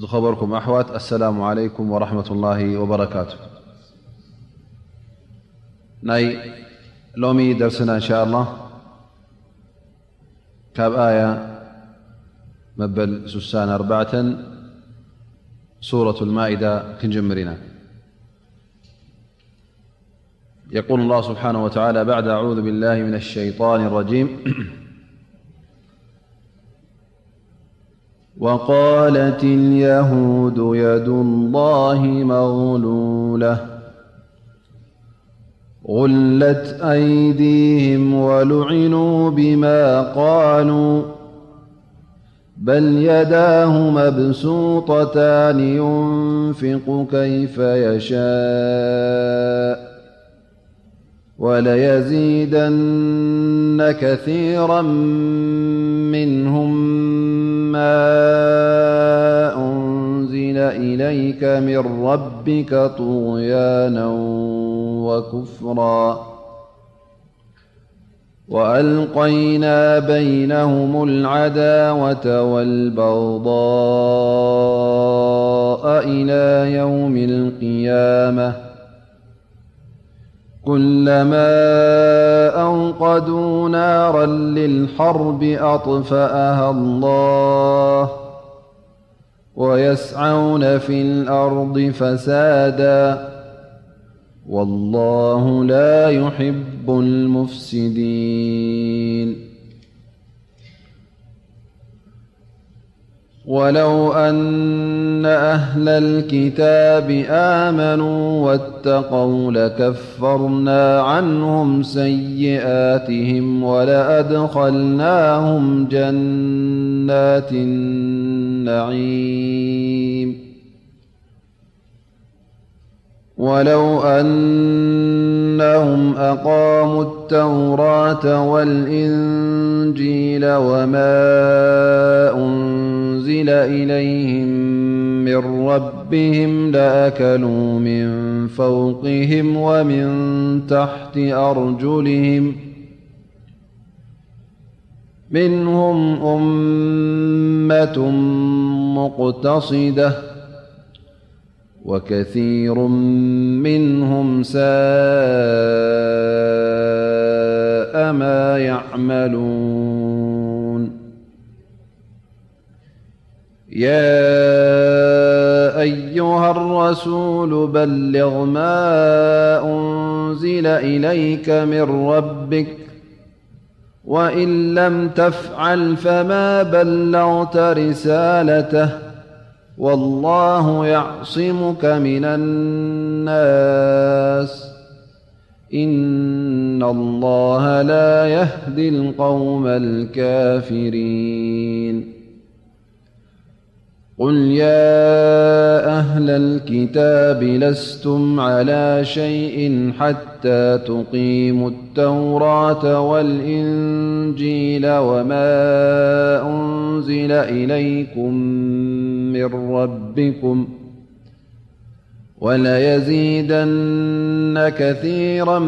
ዝኸበርኩም ኣሕዋት፣ ኣሰላሙ ዓለይኩም ወረሕመቱላሂ ወበረካቱ። ናይ ሎሚ ደርስና እንሻ ኣላህ ካብ ኣያ መበል ስሳን ኣርባዕተን ሱረቱል ማኢዳ ክንጅምር ኢና። يقول الله سبحانه وتعالى بعد أعوذ بالله من الشيطان الرجيم: وقالت اليهود يد الله مغلولة، غلت أيديهم ولعنوا بما قالوا، بل يداه مبسوطتان ينفق كيف يشاء، وليزيدن كثيرا منهم ما أنزل إليك من ربك طغيانا وكفرا، وألقينا بينهم العداوة والبغضاء إلى يوم القيامة، كلما أوقدوا نارا للحرب أطفأها الله، ويسعون في الأرض فسادا، والله لا يحب المفسدين. ولو أن أهل الكتاب آمنوا واتقوا لكفرنا عنهم سيئاتهم ولأدخلناهم جنات النعيم. ولو أنهم أقاموا التوراة والإنجيل وما أنزل إليهم من ربهم لأكلوا من فوقهم ومن تحت أرجلهم، منهم أمة مقتصدة، وكثير منهم ساء ما يعملون. يا أيها الرسول بلغ ما أنزل إليك من ربك، وإن لم تفعل فما بلغت رسالته، والله يعصمك من الناس، إن الله لا يهدي القوم الكافرين. قل يا أهل الكتاب لستم على شيء حتى تقيموا التوراة والإنجيل وما أنزل إليكم من ربكم، وليزيدن كثيرا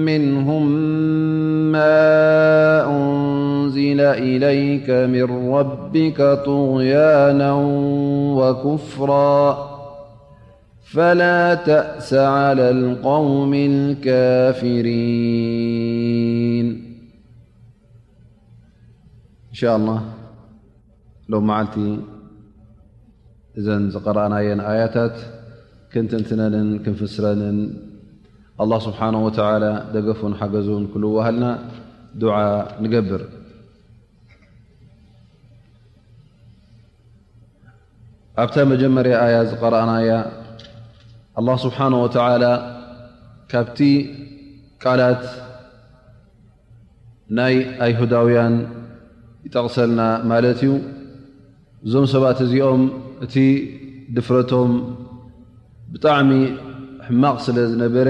منهم ما أنزل إليك من ربك طغيانا وكفرا، فلا تأس على القوم الكافرين. إن شاء الله ሎም መዓልቲ እዘን ዝቐረኣናየን ኣያታት ክንትንትነንን ክንፍስረንን ኣላህ ስብሓነሁ ወተዓላ ደገፉን ሓገዙን ክልወሃልና ዱዓ ንገብር። ኣብታ መጀመርያ ኣያ ዝቐረኣናያ ኣላህ ስብሓነሁ ወተዓላ ካብቲ ቃላት ናይ ኣይሁዳውያን ይጠቕሰልና ማለት እዩ። እዞም ሰባት እዚኦም እቲ ድፍረቶም ብጣዕሚ ሕማቕ ስለ ዝነበረ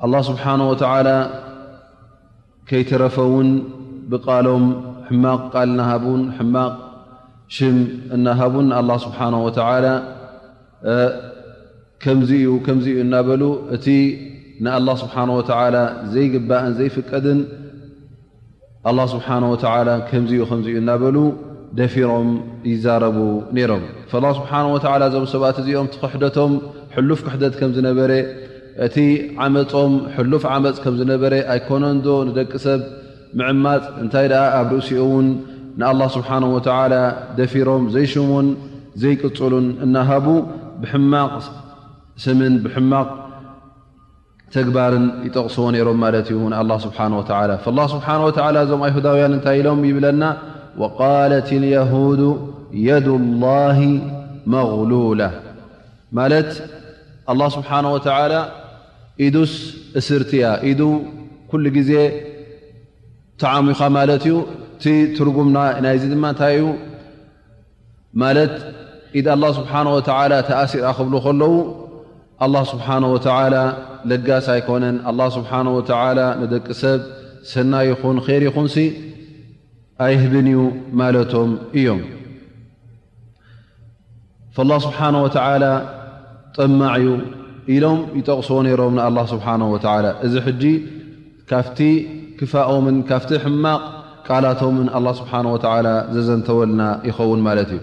ኣላህ ስብሓነሁ ወተዓላ ከይተረፈ እውን ብቃሎም ሕማቕ ቃል እናሃቡን ሕማቕ ሽም እናሃቡን ኣላህ ስብሓነሁ ወተዓላ ከምዚ እዩ ከምዚ እዩ እናበሉ እቲ ንኣላህ ስብሓነሁ ወተዓላ ዘይግባእን ዘይፍቀድን ኣላህ ስብሓነሁ ወተዓላ ከምዚ እዩ ከምዚ እዩ እናበሉ ደፊሮም ይዛረቡ ነይሮም። ፈላ ስብሓን ወተዓላ እዞም ሰባት እዚኦም እቲ ክሕደቶም ሕሉፍ ክሕደት ከም ዝነበረ፣ እቲ ዓመጾም ሕሉፍ ዓመጽ ከም ዝነበረ ኣይኮነንዶ ንደቂ ሰብ ምዕማጽ፣ እንታይ ደኣ ኣብ ርእሲኡ እውን ንኣላህ ስብሓን ወተዓላ ደፊሮም ዘይሽሙን ዘይቅጽሉን እናሃቡ ብሕማቕ ስምን ብሕማቕ ተግባርን ይጠቕስዎ ነይሮም ማለት እዩ ንኣላህ ስብሓን ወተዓላ። ፈላህ ስብሓን ወተዓላ እዞም ኣይሁዳውያን እንታይ ኢሎም ይብለና? ወቃለት ልየሁዱ የዱ ላሂ መግሉላ። ማለት ኣላህ ስብሓን ወተዓላ ኢዱስ እስርቲ እያ። ኢዱ ኩሉ ግዜ ተዓሚኻ ማለት እዩ። እቲ ትርጉም ናይዚ ድማ እንታይ እዩ? ማለት ኢድ ኣላህ ስብሓን ወተዓላ ተኣሲራ ክብሉ ከለዉ ኣላህ ስብሓን ወተዓላ ለጋስ ኣይኮነን። ኣላህ ስብሓን ወተዓላ ንደቂ ሰብ ሰናይ ይኹን ኸይር ይኹንሲ ኣይህብን እዩ ማለቶም እዮም። ፈላህ ስብሓን ወተዓላ ጠማዕ እዩ ኢሎም ይጠቕስዎ ነይሮም ንኣላህ ስብሓን ወተዓላ። እዚ ሕጂ ካብቲ ክፋኦምን ካብቲ ሕማቕ ቃላቶምን ኣላህ ስብሓን ወተዓላ ዘዘንተወልና ይኸውን ማለት እዩ።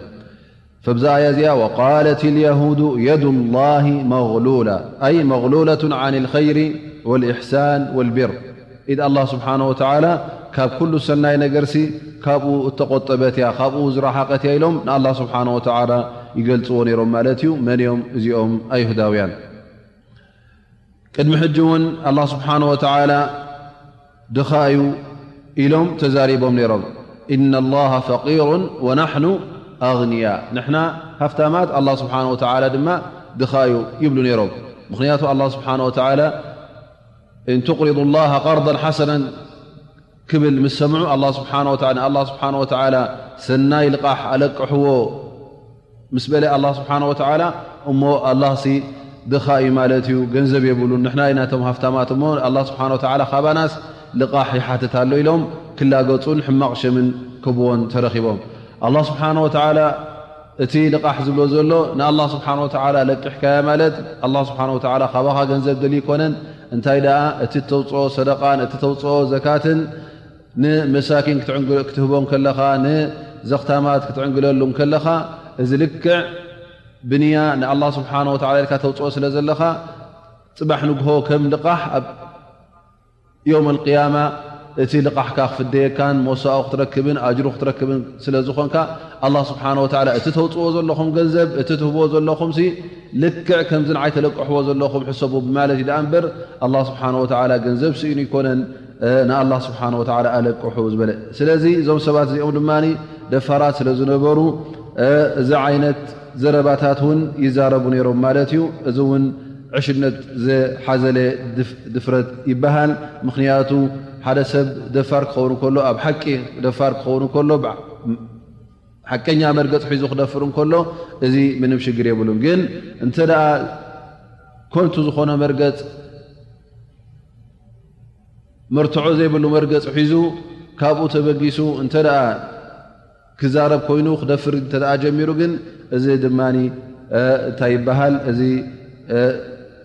ፈብዛ ኣያ እዚኣ ወቃለት ልየሁዱ የዱ ላሂ መግሉላ ኣይ መግሉለቱን ዓን ልኸይሪ ወልኢሕሳን ወልቢር። ኢድ ኣላህ ስብሓን ወተዓላ ካብ ኩሉ ሰናይ ነገርሲ ካብኡ እተቆጠበት እያ፣ ካብኡ ዝረሓቐት እያ ኢሎም ንኣላህ ስብሓን ወተዓላ ይገልጽዎ ነይሮም ማለት እዩ። መን እዮም እዚኦም? ኣይሁዳውያን። ቅድሚ ሕጂ እውን ኣላህ ስብሓን ወተዓላ ድኻ እዩ ኢሎም ተዛሪቦም ነይሮም። ኢና ላሃ ፈቂሩን ወናሕኑ ኣግንያ፣ ንሕና ሃፍታማት ኣላህ ስብሓን ወተዓላ ድማ ድኻ እዩ ይብሉ ነይሮም። ምኽንያቱ ኣላህ ስብሓን ወተዓላ እን ትቅሪዱ ላሃ ቀርዳን ሓሰናን ክብል ምስ ሰምዑ ኣላህ ስብሓን ወተዓላ ንኣላህ ስብሓን ወተዓላ ሰናይ ልቓሕ ኣለቅሕዎ ምስ በለ ኣላህ ስብሓን ወተዓላ እሞ ኣላህሲ ድኻ እዩ ማለት እዩ፣ ገንዘብ የብሉን፣ ንሕና ኢና እቶም ሃፍታማት እሞ ኣላህ ስብሓን ወተዓላ ካባናስ ልቓሕ ይሓትት ኣሎ ኢሎም ክላገጹን ሕማቕ ሸምን ክብዎን ተረኺቦም። ኣላህ ስብሓን ወተዓላ እቲ ልቓሕ ዝብሎ ዘሎ ንኣላህ ስብሓን ወተዓላ ለቂሕካያ ማለት ኣላህ ስብሓን ወተዓላ ካባኻ ገንዘብ ደልዩ ኣይኮነን። እንታይ ደኣ እቲ ተውፅኦ ሰደቃን እቲ ተውፅኦ ዘካትን ንመሳኪን ክትዕንግ- ክትህቦም ከለኻ፣ ንዘኽታማት ክትዕንግለሉም ከለኻ፣ እዚ ልክዕ ብንያ ንኣላህ ስብሓን ወተዓላ ኢልካ ተውፅኦ ስለ ዘለኻ፣ ፅባሕ ንግሆ ከም ልቓሕ ኣብ ዮም ኣልቅያማ እቲ ልቓሕካ ክፍደየካን ሞሳኡ ክትረክብን ኣጅሩ ክትረክብን ስለ ዝኾንካ፣ ኣላህ ስብሓን ወተዓላ እቲ ተውፅዎ ዘለኹም ገንዘብ፣ እቲ ትህብዎ ዘለኹምሲ ልክዕ ከምዚ ንዓይ ተለቅሕዎ ዘለኹም ሕሰቡ ብማለት እዩ ደኣ እምበር፣ ኣላህ ስብሓን ወተዓላ ገንዘብ ስኢኑ ኣይኮነን፣ እ፣ ንኣላህ ስብሓን ወተዓላ ኣለቅሑ ዝበለ። ስለዚ እዞም ሰባት እዚኦም ድማ ደፋራት ስለ ዝነበሩ፣ እ፣ እዚ ዓይነት ዘረባታት እውን ይዛረቡ ነይሮም ማለት እዩ። እዚ እውን ዕሽነት ዝሓዘለ ድፍ-፣ ድፍረት ይበሃል። ምኽንያቱ ሓደ ሰብ ደፋር ክኸውን ከሎ፣ ኣብ ሓቂ ደፋር ክኸውን ከሎ፣ ብዓ-፣ ሓቀኛ መርገጽ ሒዙ ክደፍር እንከሎ፣ እዚ ምንም ሽግር የብሉን። ግን እንተ ደኣ ከንቱ ዝኾነ መርገጽ፣ መርትዖ ዘይብሉ መርገጽ ሒዙ፣ ካብኡ ተበጊሱ እንተ ደኣ ክዛረብ ኮይኑ፣ ክደፍር እንተ ደኣ ጀሚሩ ግን፣ እዚ ድማ፣ እ፣ እንታይ ይበሃል? እዚ፣ እ፣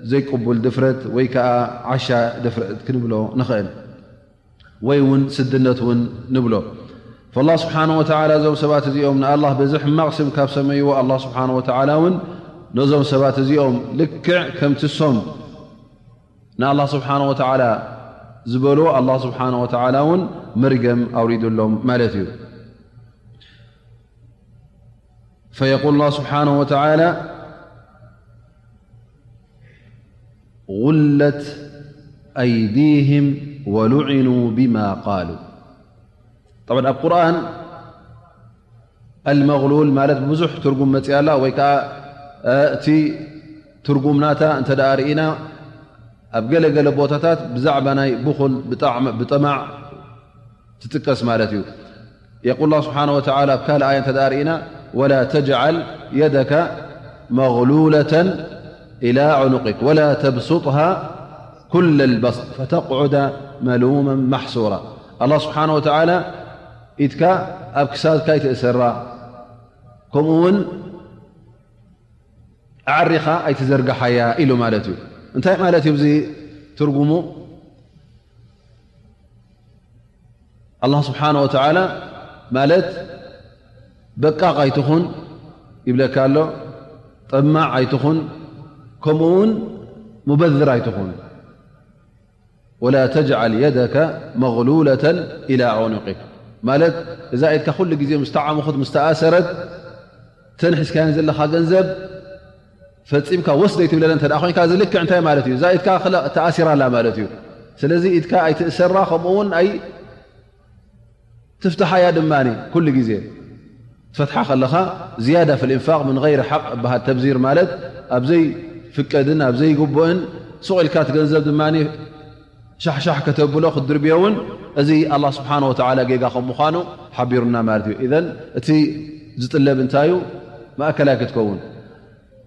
ዘይቅቡል ድፍረት ወይ ከኣ ዓሻ ድፍረት ክንብሎ ንኽእል። ወይ እውን ስድነት እውን ንብሎ። ፈላህ ስብሓነ ወተዓላ እዞም ሰባት እዚኦም ንኣላህ በዚ ሕማቕ ስም ካብ ሰመይዎ፣ ኣላህ ስብሓነ ወተዓላ እውን ነዞም ሰባት እዚኦም ልክዕ ከምቲ እሶም ንኣላህ ስብሓነ ወተዓላ ዝበልዎ፣ ኣላህ ስብሓነ ወተዓላ እውን መርገም ኣውሪዱሎም ማለት እዩ። فيقول الله سبحانه وتعالى: غلت أيديهم ولعنوا بما قالوا. طبعا ኣብ ቁርኣን ኣልመግሉል ማለት ብዙሕ ትርጉም መፅያ ኣላ፣ ወይ ከዓ፣ እ፣ እቲ ትርጉም ናታ እንተ ደኣ ርኢና ኣብ ገለ ገለ ቦታታት ብዛዕባ ናይ ብኹል ብጣዕሚ ብጠማዕ ትጥቀስ ማለት እዩ። የቁል ላህ ስብሓነ ወተዓላ ኣብ ካልእ ኣያ እንተ ደኣ ርኢና፣ "ወላ ተጅዓል የደከ መግሉለተን ኢላ ዑኑቂክ ወላ ተብሱጥሃ ኩለ ልበስጥ ፈተቅዑደ መሉመን ማሕሱራ።" ኣላህ ስብሓነ ወተዓላ ኢድካ ኣብ ክሳድካ ኣይትእሰራ፣ ከምኡ እውን ኣዕሪኻ ኣይትዘርግሓያ ኢሉ ማለት እዩ። እንታይ ማለት እዩ እዚ ትርጉሙ? ኣላህ ስብሓነ ወተዓላ ማለት በቃቕ ኣይትኹን ይብለካ ኣሎ። ጠማዕ ኣይትኹን፣ ከምኡ እውን ሙበዝር ኣይትኹን። ወላ ተጅዓል የደከ መግሉለተን ኢላ ዑኑቂክ፣ ማለት እዛ ኢድካ ኩሉ ግዜ ምስ ተዓሙኹት፣ ምስ ተኣሰረት፣ ተን ሒዝካየን ዘለኻ ገንዘብ ፈጺምካ ወስደይ ትብለለን እንተ ደኣ ኮይንካ፣ እዚ ልክዕ እንታይ ማለት እዩ? እዛ ኢድካ ክለ-፣ ተኣሲራ ኣላ ማለት እዩ። ስለዚ ኢድካ ኣይትእሰራ፣ ከምኡ እውን ኣይ ትፍትሓያ ድማ ኩሉ ግዜ ትፈትሓ ከለኻ። ዝያዳ ፊል ኢንፋቅ ምን ገይሪ ሓቅ እበሃል። ተብዚር ማለት ኣብ ዘይፍቀድን ኣብ ዘይግቡእን ሱቕ ኢልካ እቲ ገንዘብ ድማ ሻሕሻሕ ከተብሎ ክትድርብዮ እውን፣ እዚ ኣላህ ስብሓነ ወተዓላ ጌጋ ከም ምዃኑ ሓቢሩና ማለት እዩ። ኢዘን እቲ ዝጥለብ እንታይ እዩ? ማእከላይ ክትከውን።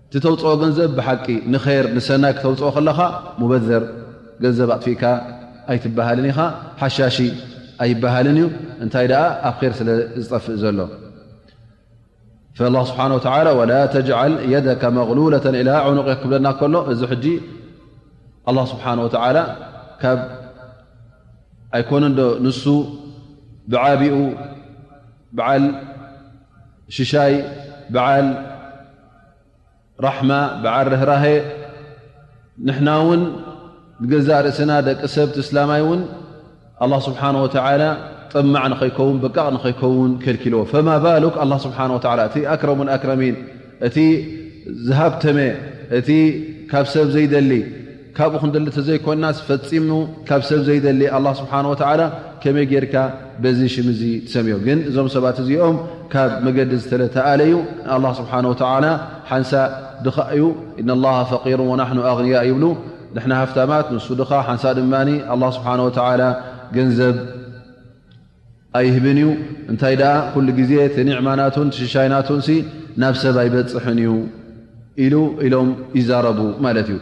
እቲ ተውፅኦ ገንዘብ ብሓቂ ንኸይር ንሰናይ ክተውፅኦ ከለኻ፣ ሙበዘር፣ ገንዘብ ኣጥፊእካ ኣይትበሃልን ኢኻ፣ ሓሻሺ ኣይበሃልን እዩ። እንታይ ደኣ ኣብ ኸይር ስለ ዝጠፍእ ዘሎ። ፈላህ ስብሓነ ወተዓላ፣ "ወላ ተጅዓል የደከ መግሉለተን ኢላ ዑኑቂክ" ክብለና ከሎ፣ እዚ ሕጂ ኣላህ ስብሓነ ወተዓላ ካብ ኣይኮነን ዶ ንሱ ብዓቢኡ በዓል ሽሻይ፣ በዓል ራሕማ፣ በዓል ርህራሄ፣ ንሕና እውን ንገዛእ ርእስና ደቂ ሰብ እቲ እስላማይ እውን ኣላህ ስብሓነ ወተዓላ ጠማዕ ንኸይከውን፣ በቃቕ ንኸይከውን ከልኪልዎ። ፈማ ባሉክ ኣላህ ስብሓነ ወተዓላ እቲ ኣክረሙል ኣክረሚን፣ እቲ ዝሃብተመ፣ እቲ ካብ ሰብ ዘይደሊ፣ ካብኡ ክንደሊ ተዘይኮንናስ ፈጺሙ ካብ ሰብ ዘይደሊ ኣላህ ስብሓነ ወተዓላ ከመይ ጌርካ በዚ ሽም እዚ ትሰምዮ? ግን እዞም ሰባት እዚኦም ካብ መገዲ ዝተለተኣለዩ፣ ኣላህ ስብሓነ ወተዓላ ሓንሳእ ድኻ እዩ። "ኢነ ላሃ ፈቂሩን ወናሕኑ ኣግንያ" ይብሉ። ንሕና ሃፍታማት፣ ንሱ ድኻ። ሓንሳእ ድማ ኣላህ ስብሓነ ወተዓላ ገንዘብ ኣይህብን እዩ። እንታይ ደኣ፣ ኩሉ ግዜ እቲ ኒዕማ ናቱን ሽሻይ ናቱንሲ ናብ ሰብ ኣይበጽሕን እዩ ኢሉ ኢሎም ይዛረቡ ማለት እዩ።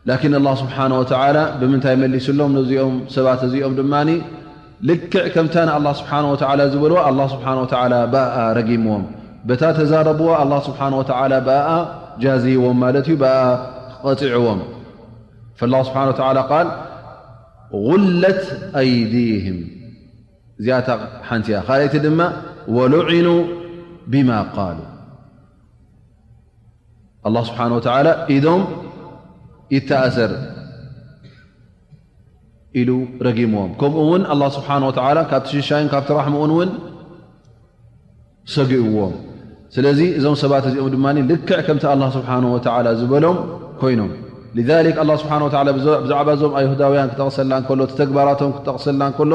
ላኪን ኣላህ ስብሓነ ወተዓላ ብምንታይ መሊሱሎም? ነዚኦም ሰባት እዚኦም ድማ ልክዕ ከምታ ንኣላህ ስብሓነ ወተዓላ ዝበልዋ፣ ኣላህ ስብሓነ ወተዓላ ብኣኣ ረጊምዎም። በታ ተዛረብዋ፣ ኣላህ ስብሓነ ወተዓላ ብኣኣ ጃዝይዎም ማለት እዩ፣ ብኣኣ ቐፂዕዎም። ፈላህ ስብሓነ ወተዓላ ቃል፣ "ጉለት ኣይዲህም"፣ እዚኣታ ሓንቲ እያ። ካልኣይቲ ድማ፣ "ወሉዒኑ ቢማ ቃሉ"፣ ኣላህ ስብሓነ ወተዓላ ኢዶም ይተኣሰር ኢሉ ረጊምዎም። ከምኡ እውን ኣላህ ስብሓነ ወተዓላ ካብቲ ሽሻይን ካብቲ ራሕምኡን እውን ሰጊእዎም። ስለዚ እዞም ሰባት እዚኦም ድማ ልክዕ ከምቲ ኣላህ ስብሓነ ወተዓላ ዝበሎም ኮይኖም። ሊዛሊክ ኣላህ ስብሓነ ወተዓላ ብዛ-፣ ብዛዕባ እዞም ኣይሁዳውያን ክጠቕሰልና እንከሎ፣ እቲ ተግባራቶም ክጠቕሰልና እንከሎ፣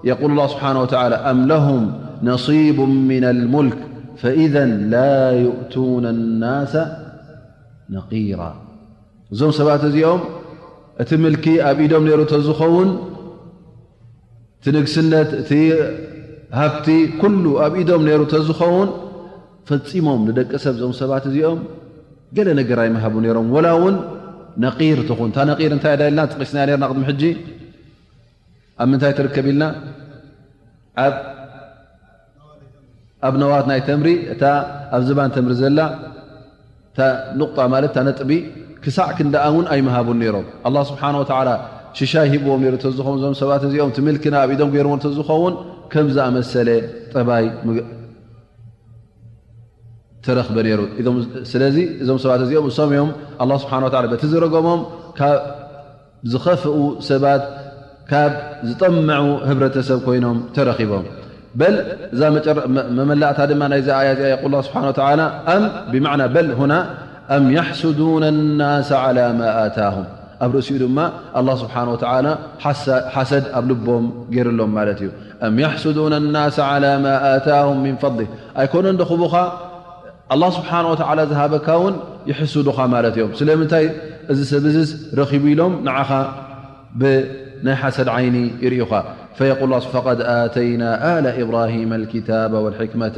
የቁል ኣላህ ስብሓነ ወተዓላ፣ "ኣም ለሁም ነሲቡ ሚነል ሙልክ ፈኢዘን ላ ዩእቱነ ናሰ ነቂራ።" እዞም ሰባት እዚኦም እቲ ምልኪ ኣብ ኢዶም ነይሩ ተዝኸውን፣ እቲ ንግስነት፣ እቲ ሃብቲ ኩሉ ኣብ ኢዶም ነይሩ ተዝኸውን፣ ፈጺሞም ንደቂ ሰብ እዞም ሰባት እዚኦም ገለ ነገር ኣይምሃቡ ነይሮም። ወላ እውን ነቂር ትኹን። እታ ነቂር እንታይ እያ ኢልና ጥቂስና ነርና ቅድሚ ሕጂ? ኣብ ምንታይ ትርከብ ኢልና? ኣብ፣ ኣብ ነዋት ናይ ተምሪ፣ እታ ኣብ ዝባን ተምሪ ዘላ፣ እታ ኑቕጣ ማለት እታ ነጥቢ፣ ክሳዕ ክንድኣ እውን ኣይምሃቡን ነይሮም። ኣላህ ስብሓነ ወተዓላ ሽሻይ ሂብዎም ነይሩ ተዝኸውን፣ እዞም ሰባት እዚኦም እቲ ምልክና ኣብ ኢዶም ገይርዎም ተዝኸውን፣ ከም ዝኣመሰለ ጠባይ ምግ-፣ ተረኽበ ነይሩ። እዞም፣ ስለዚ እዞም ሰባት እዚኦም እሶም እዮም ኣላህ ስብሓነ ወተዓላ በቲ ዝረገሞም ካብ ዝኸፍኡ ሰባት፣ ካብ ዝጠምዑ ህብረተሰብ ኮይኖም ተረኺቦም። በል እዛ መጨረ-፣ መ-፣ መመላእታ ድማ ናይዚ ኣያ እዚኣ የቁል ኣላህ ስብሓነ ወተዓላ፣ ኣም ብማዕና በል ሁና፣ ኣም የሕሱዱነ ናሰ ዓላ ማ ኣታሁም። ኣብ ርእሲኡ ድማ ኣላህ ስብሓነ ወተዓላ ሓሳ-፣ ሓሰድ ኣብ ልቦም ገይሩሎም ማለት እዩ። ኣም የሕሱዱነ ናሰ ዓላ ማ ኣታሁም ሚን ፈድሊህ። ኣይኮነን ዶ ክቡኻ ኣላህ ስብሓነ ወተዓላ ዝሃበካ እውን ይሕስዱኻ ማለት እዮም። ስለምንታይ እዚ ሰብ እዝስ ረኺቡ ኢሎም ንዓኻ ብናይ ሓሰድ ዓይኒ ይርእዩኻ። ፈየቁል ላህ፣ ፈቀድ ኣተይና ኣለ ኢብራሂመ ልኪታበ ወልሕክመተ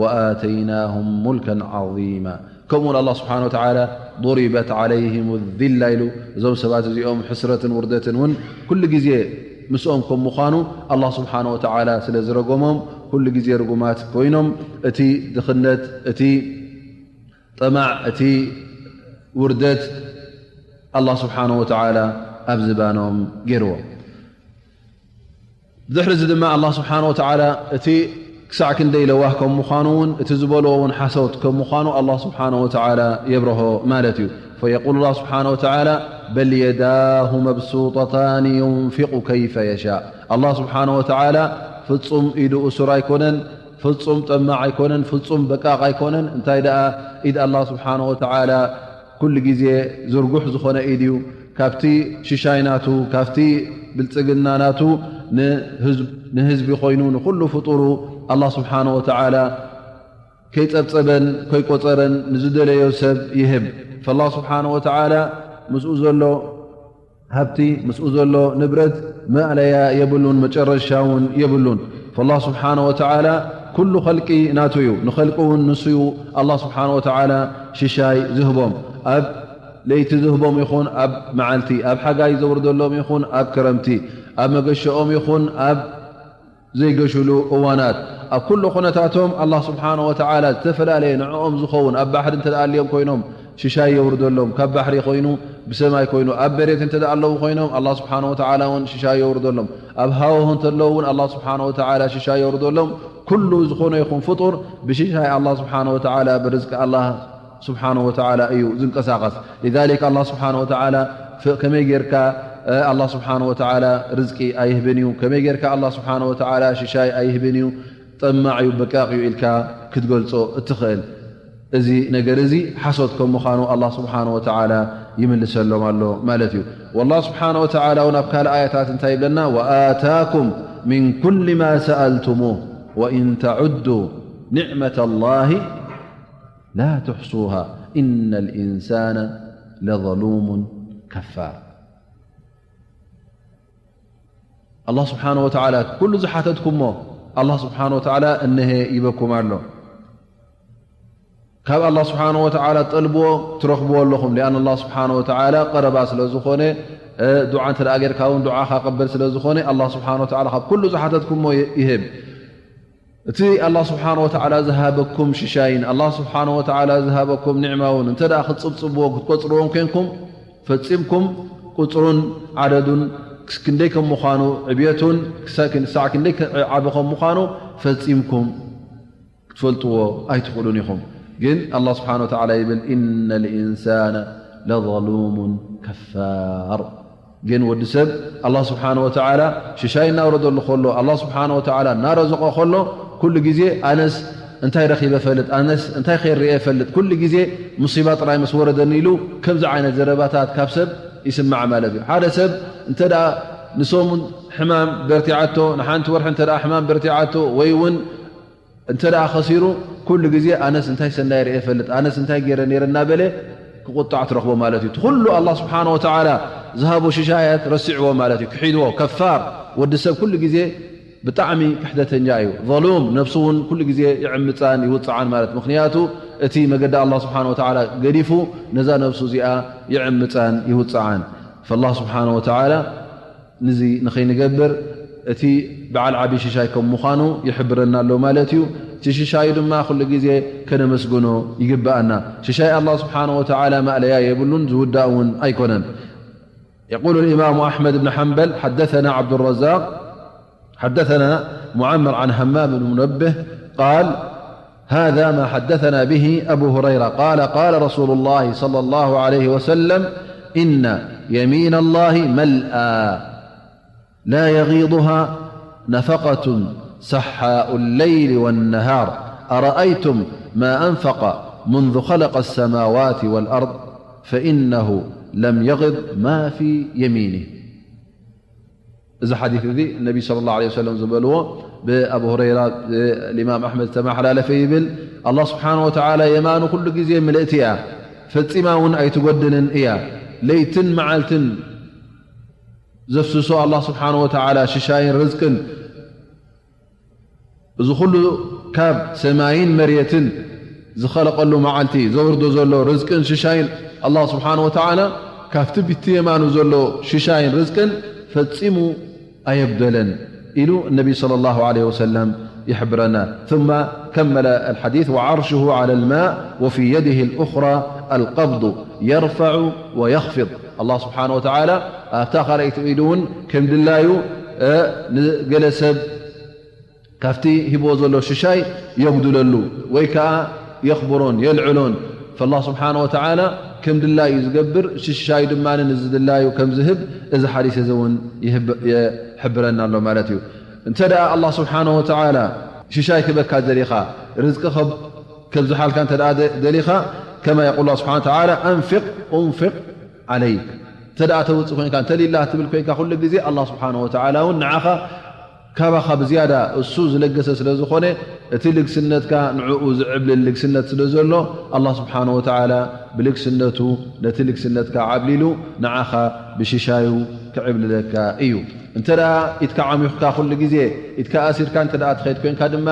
ወኣተይናሁም ሙልከን ዓዚማ። ከምኡውን ኣላህ ስብሓነ ወተዓላ ضሪበት ዓለይሂም ዚላ ኢሉ፣ እዞም ሰባት እዚኦም ሕስረትን ውርደትን እውን ኩሉ ግዜ ምስኦም ከም ምዃኑ ኣላህ ስብሓነ ወተዓላ ስለ ዝረገሞም ኩሉ ግዜ ርጉማት ኮይኖም፣ እቲ ድኽነት፣ እቲ ጠማዕ፣ እቲ ውርደት ኣላህ ስብሓነ ወተዓላ ኣብ ዝባኖም ገይርዎ። ብድሕሪ እዚ ድማ ኣላህ ስብሓነ ወተዓላ እቲ ክሳዕ ክንደይ ለዋህ ከም ምዃኑ እውን፣ እቲ ዝበልዎ እውን ሓሶት ከም ምዃኑ ኣላህ ስብሓነሁ ወተዓላ የብርሆ ማለት እዩ። ፈየቁሉ ኣላህ ስብሓነሁ ወተዓላ፣ በል የዳሁ መብሱጠታኒ ዩንፊቁ ከይፈ የሻእ። ኣላህ ስብሓነሁ ወተዓላ ፍጹም ኢዱ እሱር ኣይኮነን፣ ፍጹም ጠማዕ ኣይኮነን፣ ፍጹም በቃቕ ኣይኮነን። እንታይ ደኣ፣ ኢድ ኣላህ ስብሓነሁ ወተዓላ ኩሉ ግዜ ዝርጉሕ ዝኾነ ኢድ እዩ። ካብቲ ሽሻይ ናቱ፣ ካብቲ ብልጽግና ናቱ ንህዝብ-፣ ንህዝቢ ኮይኑ፣ ንኹሉ ፍጡሩ ኣላህ ስብሓነሁ ወተዓላ ከይጸብጸበን ከይቆጸረን ንዝደለዮ ሰብ ይህብ። ፈላህ ስብሓነሁ ወተዓላ ምስኡ ዘሎ ሃብቲ፣ ምስኡ ዘሎ ንብረት ማእለያ የብሉን፣ መጨረሻ እውን የብሉን። ፈላህ ስብሓነሁ ወተዓላ ኩሉ ኸልቂ ናቱ እዩ። ንኸልቂ እውን ንሱ እዩ ኣላህ ስብሓነሁ ወተዓላ ሽሻይ ዝህቦም። ኣብ ለይቲ ዝህቦም ይኹን ኣብ መዓልቲ፣ ኣብ ሓጋይ ዘውርደሎም ይኹን ኣብ ክረምቲ፣ ኣብ መገሸኦም ይኹን ኣብ ዘይገሽሉ እዋናት፣ ኣብ ኩሉ ኩነታቶም ኣላህ ስብሓነሁ ወተዓላ ዝተፈላለየ ንዕኦም ዝኸውን፣ ኣብ ባሕሪ እንተ ደኣ ኣልዮም ኮይኖም ሽሻይ የውርደሎም፣ ካብ ባሕሪ ኮይኑ፣ ብሰማይ ኮይኑ፣ ኣብ መሬት እንተ ደኣ ኣለዉ ኮይኖም ኣላህ ስብሓነሁ ወተዓላ እውን ሽሻይ የውርደሎም፣ ኣብ ሃወሁ እንተለዉ እውን ኣላህ ስብሓነሁ ወተዓላ ሽሻይ የውርደሎም። ኩሉ ዝኾነ ይኹን ፍጡር ብሽሻይ ኣላህ ስብሓነሁ ወተዓላ፣ ብርዝቂ ኣላህ ስብሓነሁ ወተዓላ እዩ ዝንቀሳቐስ። ሊዛሊክ ኣላህ ስብሓነሁ ወተዓላ ፍ-፣ ከመይ ጌርካ፣ እ፣ ኣላህ ስብሓነሁ ወተዓላ ርዝቂ ኣይህብን እዩ፣ ከመይ ጌርካ ኣላህ ስብሓነሁ ወተዓላ ሽሻይ ኣይህብን እዩ፣ ጠማዕ እዩ፣ በቃቕ እዩ ኢልካ ክትገልጾ እትኽእል። እዚ ነገር እዚ ሓሶት ከም ምዃኑ ኣላህ ስብሓነሁ ወተዓላ ይምልሰሎም ኣሎ ማለት እዩ። ወላህ ስብሓነሁ ወተዓላ እውን ኣብ ካልእ ኣያታት እንታይ ይብለና? ወኣታኩም ሚን ኩሊ ማ ሰኣልቱሙህ ወኢን ተዑዱ ኒዕመተ ላሂ ላ ትሕሱሃ ኢነ ልኢንሳነ ለዘሉሙን ከፋር። ኣላህ ስብሓነሁ ወተዓላ ኩሉ ዝሓተትኩሞ ኣላህ ስብሓነሁ ወተዓላ እነሀ ይበኩም ኣሎ። ካብ ኣላህ ስብሓነሁ ወተዓላ ጠልብዎ ትረኽብዎ ኣለኹም። ሊኣን ኣላህ ስብሓነሁ ወተዓላ ቀረባ ስለ ዝኾነ፣ እ፣ ዱዓ እንተ ደኣ ጌርካ እውን ዱዓኻ ቀበል ስለ ዝኾነ ኣላህ ስብሓነሁ ወተዓላ ካብ ኩሉ ዝሓተትኩሞ ይ-፣ ይህብ። እቲ ኣላህ ስብሓነሁ ወተዓላ ዝሃበኩም ሽሻይን ኣላህ ስብሓነሁ ወተዓላ ዝሃበኩም ኒዕማውን እንተ ደኣ ክትጽብጽብዎ ክትቆጽርዎም ኬንኩም፣ ፈጺምኩም ቁጽሩን ዓደዱን ክስ-፣ ክንደይ ከም ምዃኑ፣ ዕብየቱን ክሳ-፣ ክሳዕ ክንደይ ከ-፣ ዓቢ ከም ምዃኑ ፈጺምኩም ክትፈልጥዎ ኣይትኽእሉን ኢኹም። ግን ኣላህ ስብሓነሁ ወተዓላ ይብል፣ ኢነ ልኢንሳነ ለዘሉሙን ከፋር። ግን ወዲ ሰብ ኣላህ ስብሓነሁ ወተዓላ ሽሻይ እናውረደሉ ከሎ፣ ኣላህ ስብሓነሁ ወተዓላ እናረዘቖ ከሎ፣ ኩሉ ግዜ ኣነስ እንታይ ረኺበ እፈልጥ፣ ኣነስ እንታይ ኸይር ርእየ እፈልጥ፣ ኩሉ ግዜ ሙሲባ ጥራይ ምስ ወረደኒ ኢሉ ከምዚ ዓይነት ዘረባታት ካብ ሰብ ይስማዕ ማለት እዩ። ሓደ ሰብ እንተ ደኣ ንሰሙን ሕማም በርቲዓቶ፣ ንሓንቲ ወርሒ እንተ ደኣ ሕማም በርቲዓቶ፣ ወይ እውን እንተ ደኣ ኸሲሩ፣ ኩሉ ግዜ ኣነስ እንታይ ሰናይ ርእየ እፈልጥ፣ ኣነስ እንታይ ገይረ ነይረ እናበለ ክቁጣዕ ትረኽቦ ማለት እዩ። እቲ ኩሉ ኣላህ ስብሓነሁ ወተዓላ ዝሃቦ ሽሻያት ረሲዕዎ ማለት እዩ፣ ክሒድዎ። ከፋር፣ ወዲ ሰብ ኩሉ ግዜ ብጣዕሚ ክሕደተኛ እዩ። ዘሉም፣ ነብሱ እውን ኩሉ ግዜ ይዕምጻን ይውጽዓን ማለት። ምኽንያቱ እቲ መገዲ ኣላህ ስብሓነሁ ወተዓላ ገዲፉ ነዛ ነብሱ እዚኣ ይዕምጻን ይውጽዓን። ፈላህ ስብሓነሁ ወተዓላ ንዚ ንኸይንገብር እቲ በዓል ዓቢ ሽሻይ ከም ምዃኑ ይሕብረና ኣሎ ማለት እዩ። እቲ ሽሻዩ ድማ ኩሉ ግዜ ከነመስግኖ ይግብኣና። ሽሻይ ኣላህ ስብሓነሁ ወተዓላ ማእለያ የብሉን፣ ዝውዳእ እውን ኣይኮነን። يقول الإمام أحمد بن حنبل: حدثنا عبد الرزاق، حدثنا معمر عن همام بن منبه قال: هذا ما حدثنا به أبو هريرة قال: قال رسول الله صلى الله عليه وسلم: إن يمين الله ملأى لا يغيضها نفقة سحاء الليل والنهار، أرأيتم ما أنفق منذ خلق السماوات والأرض فإنه لم يغض ما في يمينه. እዚ ሓዲት እዚ ነቢ ሰለላሁ ዐለይሂ ወሰለም ዝበልዎ ብኣቡ ሁረይራ፣ ብኢማም ኣሕመድ ዝተመሓላለፈ ይብል፣ ኣላህ ስብሓነሁ ወተዓላ የማኑ ኩሉ ግዜ ምልእቲ እያ፣ ፈጺማ እውን ኣይትጎድልን እያ። ለይትን መዓልትን ዘፍስሶ ኣላህ ስብሓነሁ ወተዓላ ሽሻይን ርዝቅን፣ እዚ ኩሉ ካብ ሰማይን መሬትን ዝኸለቐሉ መዓልቲ ዘውርዶ ዘሎ ርዝቅን ሽሻይን፣ ኣላህ ስብሓነሁ ወተዓላ ካብቲ ብቲ የማኑ ዘሎ ሽሻይን ርዝቅን ፈጺሙ ኣየጉደለን ኢሉ ነቢ ሰለላሁ ዐለይሂ ወሰለም ይሕብረና። ثم كمل الحديث: وعرشه على الماء وفي يده الأخرى القبض يرفع ويخفض። ኣላህ ስብሓነሁ ወተዓላ ኣብታ ካልኣይቲ ኢዱ እውን ከም ድላዩ፣ እ፣ ንገለ ሰብ ካብቲ ሂቦ ዘሎ ሽሻይ የጉድለሉ ወይ ከዓ የኽብሮን የልዕሎን። ፈላ ስብሓነ ወተዓላ ከም ድላዩ እዩ ዝገብር፣ ሽሻይ ድማ ንዝድላዩ ከም ዝህብ እዚ ሓዲስ እዚ እውን ይሕብረና ኣሎ ማለት እዩ። እንተ ደኣ ኣላህ ስብሓነ ወተዓላ ሽሻይ ክበካ ደሊኻ፣ ርዝቂ ከብዝሓልካ እንተ ደኣ ደሊኻ፣ ከማ የቁል ስብሓነ ወተዓላ፣ ኣንፊቅ ኡንፊቅ ዓለይክ። እንተ ደኣ ተውፅእ ኮይንካ፣ እንተ ሊላህ ትብል ኮይንካ፣ ኩሉ ግዜ ኣላህ ስብሓነ ወተዓላ እውን ንዓኻ ካባኻ ብዝያዳ እሱ ዝለገሰ ስለ ዝኾነ፣ እቲ ልግስነትካ ንዕኡ ዝዕብልል ልግስነት ስለ ዘሎ፣ ኣላህ ስብሓነ ወተዓላ ብልግስነቱ ነቲ ልግስነትካ ዓብሊሉ ንዓኻ ብሽሻዩ ክዕብልለካ እዩ። እንተ ደኣ ኢድካ ዓሚኹካ ኩሉ ግዜ ኢድካ ኣሲርካ እንተ ደኣ ትኸይድ ኮይንካ ድማ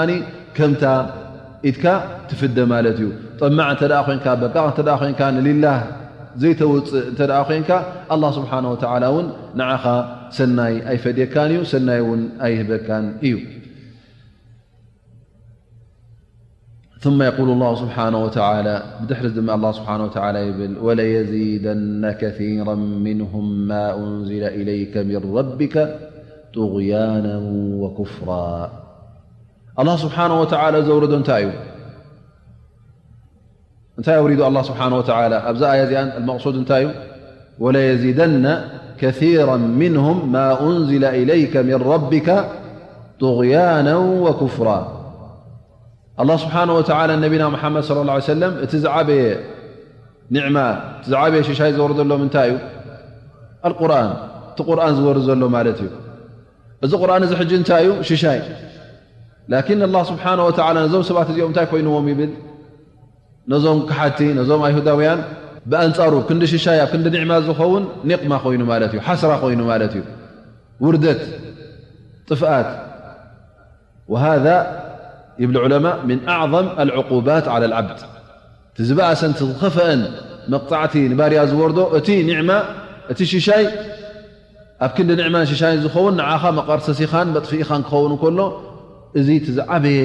ከምታ ኢድካ ትፍደ ማለት እዩ። ጠማዕ እንተ ደኣ ኮይንካ፣ በቃ እንተ ደኣ ኮይንካ፣ ንሊላህ ዘይተውፅእ እንተ ደኣ ኮይንካ፣ ኣላህ ስብሓነ ወተዓላ እውን ንዓኻ ሰናይ ኣይፈድየካን እዩ፣ ሰናይ እውን ኣይህበካን እዩ። ثم يقول الله سبحانه وتعالى، ብድሕሪ ድማ ኣላህ ስብሓነ ወተዓላ ይብል፣ وليزيدن كثيرا منهم ما أنزل إليك من ربك طغيانا وكفرا። ኣላህ ስብሓነ ወተዓላ ዘውረዶ እንታይ እዩ? እንታይ ኣውሪዱ ኣላህ ስብሓነ ወተዓላ ኣብዛ ኣያ እዚኣን? المقصود እንታይ እዩ? وليزيدن كثيرا منهم ما أنزل إليك من ربك طغيانا وكفرا። ኣላህ ስብሓነ ወተዓላ ነቢና ሙሓመድ ሰለላሁ ዐለይሂ ወሰለም እቲ ዝዓበየ ኒዕማ፣ እቲ ዝዓበየ ሽሻይ ዘወረደሎም እንታይ እዩ? ኣልቁርኣን፣ እቲ ቁርኣን ዝወርድ ዘሎ ማለት እዩ። እዚ ቁርኣን እዚ ሕጂ እንታይ እዩ? ሽሻይ። ላኪን ኣላህ ስብሓነ ወተዓላ ነዞም ሰባት እዚኦም እንታይ ኮይንዎም ይብል? ነዞም ከሓድቲ፣ ነዞም ኣይሁዳውያን ብኣንጻሩ ክንዲ ሽሻይ ኣብ ክንዲ ኒዕማ ዝኸውን ኒቕማ ኮይኑ ማለት እዩ፣ ሓስራ ኮይኑ ማለት እዩ፣ ውርደት፣ ጥፍኣት። وهذا ይብሉ ዑለማ من أعظم العقوبات على العبد። እቲ ዝበኣሰን እቲ ዝኸፍአን መቕጻዕቲ ንባርያ ዝወርዶ እቲ ኒዕማ፣ እቲ ሽሻይ ኣብ ክንዲ ኒዕማን ሽሻይን ዝኸውን ንዓኻ መቐርሰሲኻን መጥፍኢኻን ክኸውን እንከሎ፣ እዚ እቲ ዝዓበየ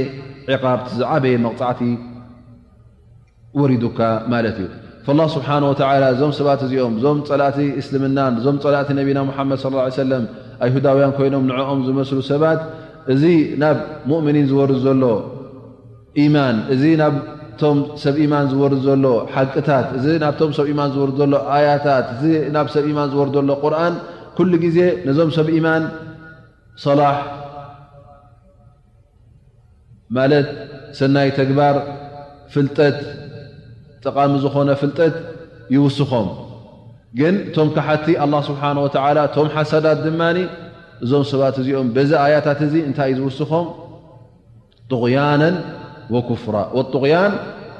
ዕቓብ፣ እቲ ዝዓበየ መቕጻዕቲ ወሪዱካ ማለት እዩ። ፈላህ ስብሓነ ወተዓላ እዞም ሰባት እዚኦም፣ እዞም ጸላእቲ እስልምናን እዞም ጸላእቲ ነቢና ሙሓመድ ሰለላሁ ዐለይሂ ወሰለም፣ ኣይሁዳውያን ኮይኖም ንዕኦም ዝመስሉ ሰባት፣ እዚ ናብ ሙእሚኒን ዝወርድ ዘሎ ኢማን፣ እዚ ናብቶም ሰብ ኢማን ዝወርድ ዘሎ ሓቅታት፣ እዚ ናብቶም ሰብ ኢማን ዝወርድ ዘሎ ኣያታት፣ እዚ ናብ ሰብ ኢማን ዝወርድ ዘሎ ቁርኣን፣ ኩሉ ግዜ ነዞም ሰብ ኢማን ሰላሕ ማለት ሰናይ ተግባር፣ ፍልጠት፣ ጠቓሚ ዝኾነ ፍልጠት ይውስኾም። ግን እቶም ከሓድቲ ኣላህ ስብሓነ ወተዓላ፣ እቶም ሓሳዳት ድማ፣ እዞም ሰባት እዚኦም በዚ ኣያታት እዚ እንታይ እዩ ዝውስኾም? طغيانا وكفرا. والطغيان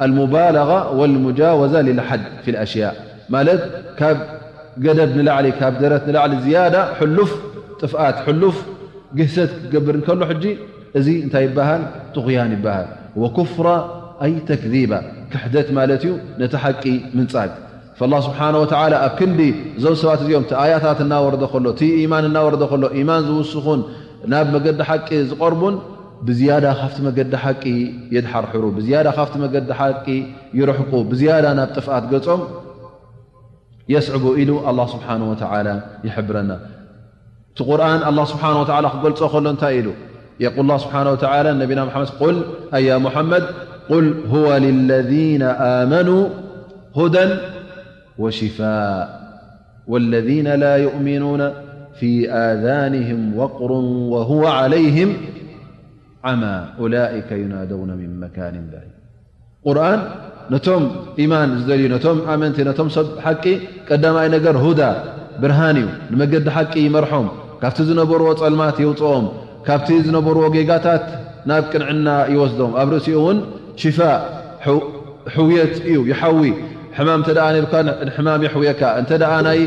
المبالغة والمجاوزة للحد في الأشياء، ማለት ካብ ገደብ ንላዕሊ፣ ካብ ደረት ንላዕሊ ዝያዳ ሕሉፍ ጥፍኣት፣ ሕሉፍ ግህሰት ክገብር እንከሎ፣ ሕጂ እዚ እንታይ ይበሃል? ጥغيان ይበሃል። وكفرا أي تكذيبا، ክሕደት ማለት እዩ፣ ነቲ ሓቂ ምንጻግ። ፈላህ ስብሓነ ወተዓላ ኣብ ክንዲ እዞም ሰባት እዚኦም እቲ ኣያታት እናወረደ ከሎ፣ እቲ ኢማን እናወረደ ከሎ፣ ኢማን ዝውስኹን ናብ መገዲ ሓቂ ዝቐርቡን፣ ብዝያዳ ካብቲ መገዲ ሓቂ የድሓርሕሩ፣ ብዝያዳ ካብቲ መገዲ ሓቂ ይርሕቁ፣ ብዝያዳ ናብ ጥፍኣት ገጾም የስዕቡ ኢሉ ኣላህ ስብሓነ ወተዓላ ይሕብረና። እቲ ቁርኣን ኣላህ ስብሓነ ወተዓላ ክገልጾ ከሎ እንታይ ኢሉ? የቁል ኣላህ ስብሓነ ወተዓላ ንነቢና ሙሓመድ፣ ቁል፣ ኣይ ያ ሙሓመድ፣ ቁል ሁወ ሊለዚነ ኣመኑ ሁደን ወሽፋእ ወለዚነ ላ ዩእሚኑነ ፊ ኣዛኒሂም ወቅሩን ወሁወ ዓለይሂም ዓማ ኡላኢከ ዩናደውነ ሚን መካኒን በዒድ። ቁርኣን ነቶም ኢማን ዝደልዩ፣ ነቶም ኣመንቲ፣ ነቶም ሰብ ሓቂ ቀዳማይ ነገር ሁዳ፣ ብርሃን እዩ፣ ንመገዲ ሓቂ ይመርሖም፣ ካብቲ ዝነበርዎ ጸልማት የውጽኦም፣ ካብቲ ዝነበርዎ ጌጋታት ናብ ቅንዕና ይወስዶም፣ ኣብ ርእሲኡ እውን ሽፋእ፣ ሕው-፣ ሕውየት እዩ፣ ይሓዊ። ሕማም እንተ ደኣ ነይሩካ፣ ን-፣ ንሕማም የሕውየካ። እንተ ደኣ ናይ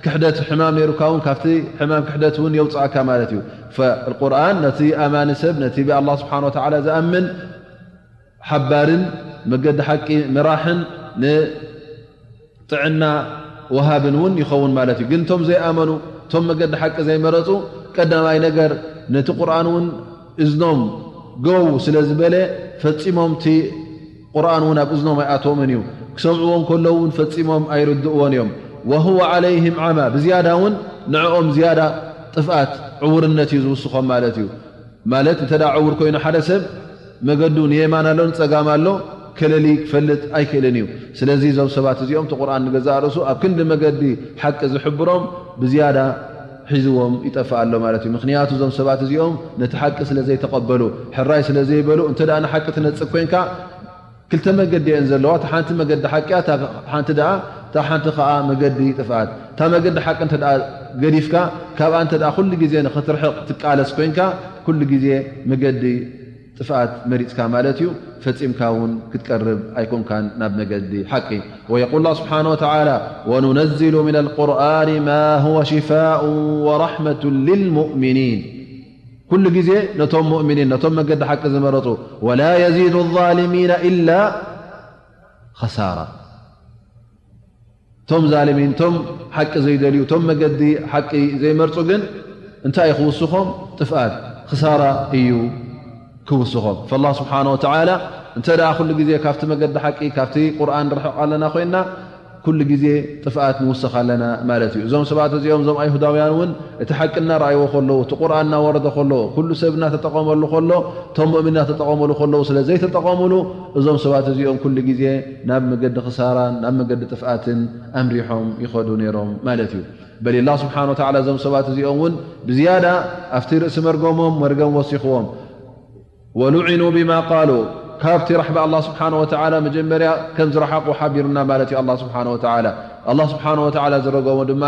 ክሕደት ሕማም ነይሩካ እውን፣ ካብቲ ሕማም ክሕደት እውን የውጽኣካ ማለት እዩ። ፈ-፣ ቁርኣን ነቲ ኣማኒ ሰብ፣ ነቲ ብኣላህ ስብሓነ ወተዓላ ዝኣምን፣ ሓባርን መገዲ ሓቂ መራሕን ንጥዕና ወሃብን እውን ይኸውን ማለት እዩ። ግን እቶም ዘይኣመኑ፣ እቶም መገዲ ሓቂ ዘይመረጹ፣ ቀዳማይ ነገር ነቲ ቁርኣን እውን እዝኖም ገው ስለ ዝበለ፣ ፈጺሞም እቲ ቁርኣን እውን ኣብ እዝኖም ኣይኣትዎምን እዩ። ክሰምዕዎ እንከለዉ እውን ፈጺሞም ኣይርድእዎን እዮም። ወሁወ ዓለይሂም ዓማ፣ ብዝያዳ እውን ንዕኦም ዝያዳ ጥፍኣት፣ ዕውርነት እዩ ዝውስኾም ማለት እዩ። ማለት እንተ ደኣ ዕውር ኮይኑ ሓደ ሰብ መገዱ ንየማን ኣሎ ንጸጋም ኣሎ ከለሊ ክፈልጥ ኣይክእልን እዩ። ስለዚ እዞም ሰባት እዚኦም እቲ ቁርኣን ንገዛእ ርእሱ ኣብ ክንዲ መገዲ ሓቂ ዝሕብሮም ብዝያዳ ሒዝዎም ይጠፍእ ኣሎ ማለት እዩ። ምኽንያቱ እዞም ሰባት እዚኦም ነቲ ሓቂ ስለ ዘይተቐበሉ፣ ሕራይ ስለ ዘይበሉ፣ እንተ ደኣ ንሓቂ ትነጽግ ኮይንካ ክልተ መገዲ እየን ዘለዋ። እታ ሓንቲ መገዲ ሓቂ እያ፣ እታ ሓንቲ ደኣ፣ እታ ሓንቲ ከኣ መገዲ ጥፍኣት። እታ መገዲ ሓቂ እንተ ደኣ ገዲፍካ፣ ካብኣ እንተ ደኣ ኩሉ ግዜ ንኽትርሕቕ ትቃለስ ኮይንካ፣ ኩሉ ግዜ መገዲ ጥፍኣት መሪጽካ ማለት እዩ። ፈጺምካ እውን ክትቀርብ ኣይኮንካን ናብ መገዲ ሓቂ። ويقول الله سبحانه وتعالى: "وننزل من القرآن ما هو شفاء ورحمة للمؤمنين." ኩሉ ግዜ ነቶም ሙእሚኒን፣ ነቶም መገዲ ሓቂ ዝመረጹ፣ "ولا يزيد الظالمين إلا خسارا." ቶም ዛልሚን፣ ቶም ሓቂ ዘይደልዩ፣ ቶም መገዲ ሓቂ ዘይመርጹ ግን እንታይ እዩ ክውስኾም? ጥፍኣት፣ ክሳራ እዩ ክውስኾም። ፈላህ ስብሓነ ወተዓላ እንተ ደኣ ኩሉ ግዜ ካብቲ መገዲ ሓቂ፣ ካብቲ ቁርኣን ንርሕቕ ኣለና ኮይንና፣ ኩሉ ግዜ ጥፍኣት ንውስኽ ኣለና ማለት እዩ። እዞም ሰባት እዚኦም፣ እዞም ኣይሁዳውያን እውን እቲ ሓቂ እናረኣይዎ ከለዉ፣ እቲ ቁርኣን እናወረደ ከሎ፣ ኩሉ ሰብ እናተጠቐመሉ ከሎ፣ እቶም ሙእሚን እናተጠቐመሉ ከለዉ ስለ ዘይተጠቐሙሉ፣ እዞም ሰባት እዚኦም ኩሉ ግዜ ናብ መገዲ ክሳራን ናብ መገዲ ጥፍኣትን ኣምሪሖም ይኸዱ ነይሮም ማለት እዩ። በል ኣላህ ስብሓነ ወተዓላ እዞም ሰባት እዚኦም እውን ብዝያዳ ኣብቲ ርእሲ መርገሞም መርገም ወሲኽዎም። "ወሉዒኑ ቢማ ቃሉ"፣ ካብቲ ራሕማ ኣላህ ስብሓነ ወተዓላ መጀመርያ ከም ዝረሓቑ ሓቢሩና ማለት እዩ ኣላህ ስብሓነ ወተዓላ። ኣላህ ስብሓነ ወተዓላ ዝረገሞ ድማ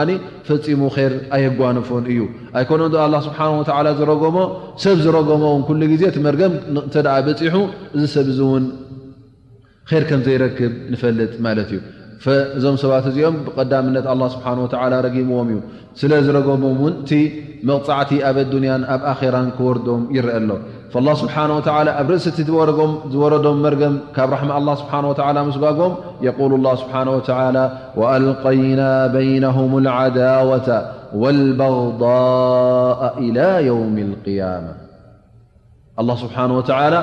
ፈጺሙ ኼር ኣየጓንፎን እዩ። ኣይኮነን ዶ ኣላህ ስብሓነ ወተዓላ ዝረገሞ፣ ሰብ ዝረገሞ እውን ኩሉ ግዜ እቲ መርገም እንተ ደኣ በጺሑ፣ እዚ ሰብ እዚ እውን ኼር ከም ዘይረክብ ንፈልጥ ማለት እዩ። ፈ-፣ እዞም ሰባት እዚኦም ብቐዳምነት ኣላህ ስብሓነ ወተዓላ ረጊምዎም እዩ። ስለ ዝረገሞም እውን እቲ መቕጻዕቲ ኣብ ኣዱንያን ኣብ ኣኼራን ክወርዶም ይረአ ኣሎ። ፈላህ ስብሓነ ወተዓላ ኣብ ርእሲ እቲ ዝወረጎም-፣ ዝወረዶም መርገም ካብ ራሕማ ኣላህ ስብሓነ ወተዓላ ምስጓጎም፣ የቁሉ ኣላህ ስብሓነ ወተዓላ፣ "ወኣልቀይና በይነሁም ልዓዳወተ ወልበግዳአ ኢላ የውም ልቅያማ።" ኣላህ ስብሓነ ወተዓላ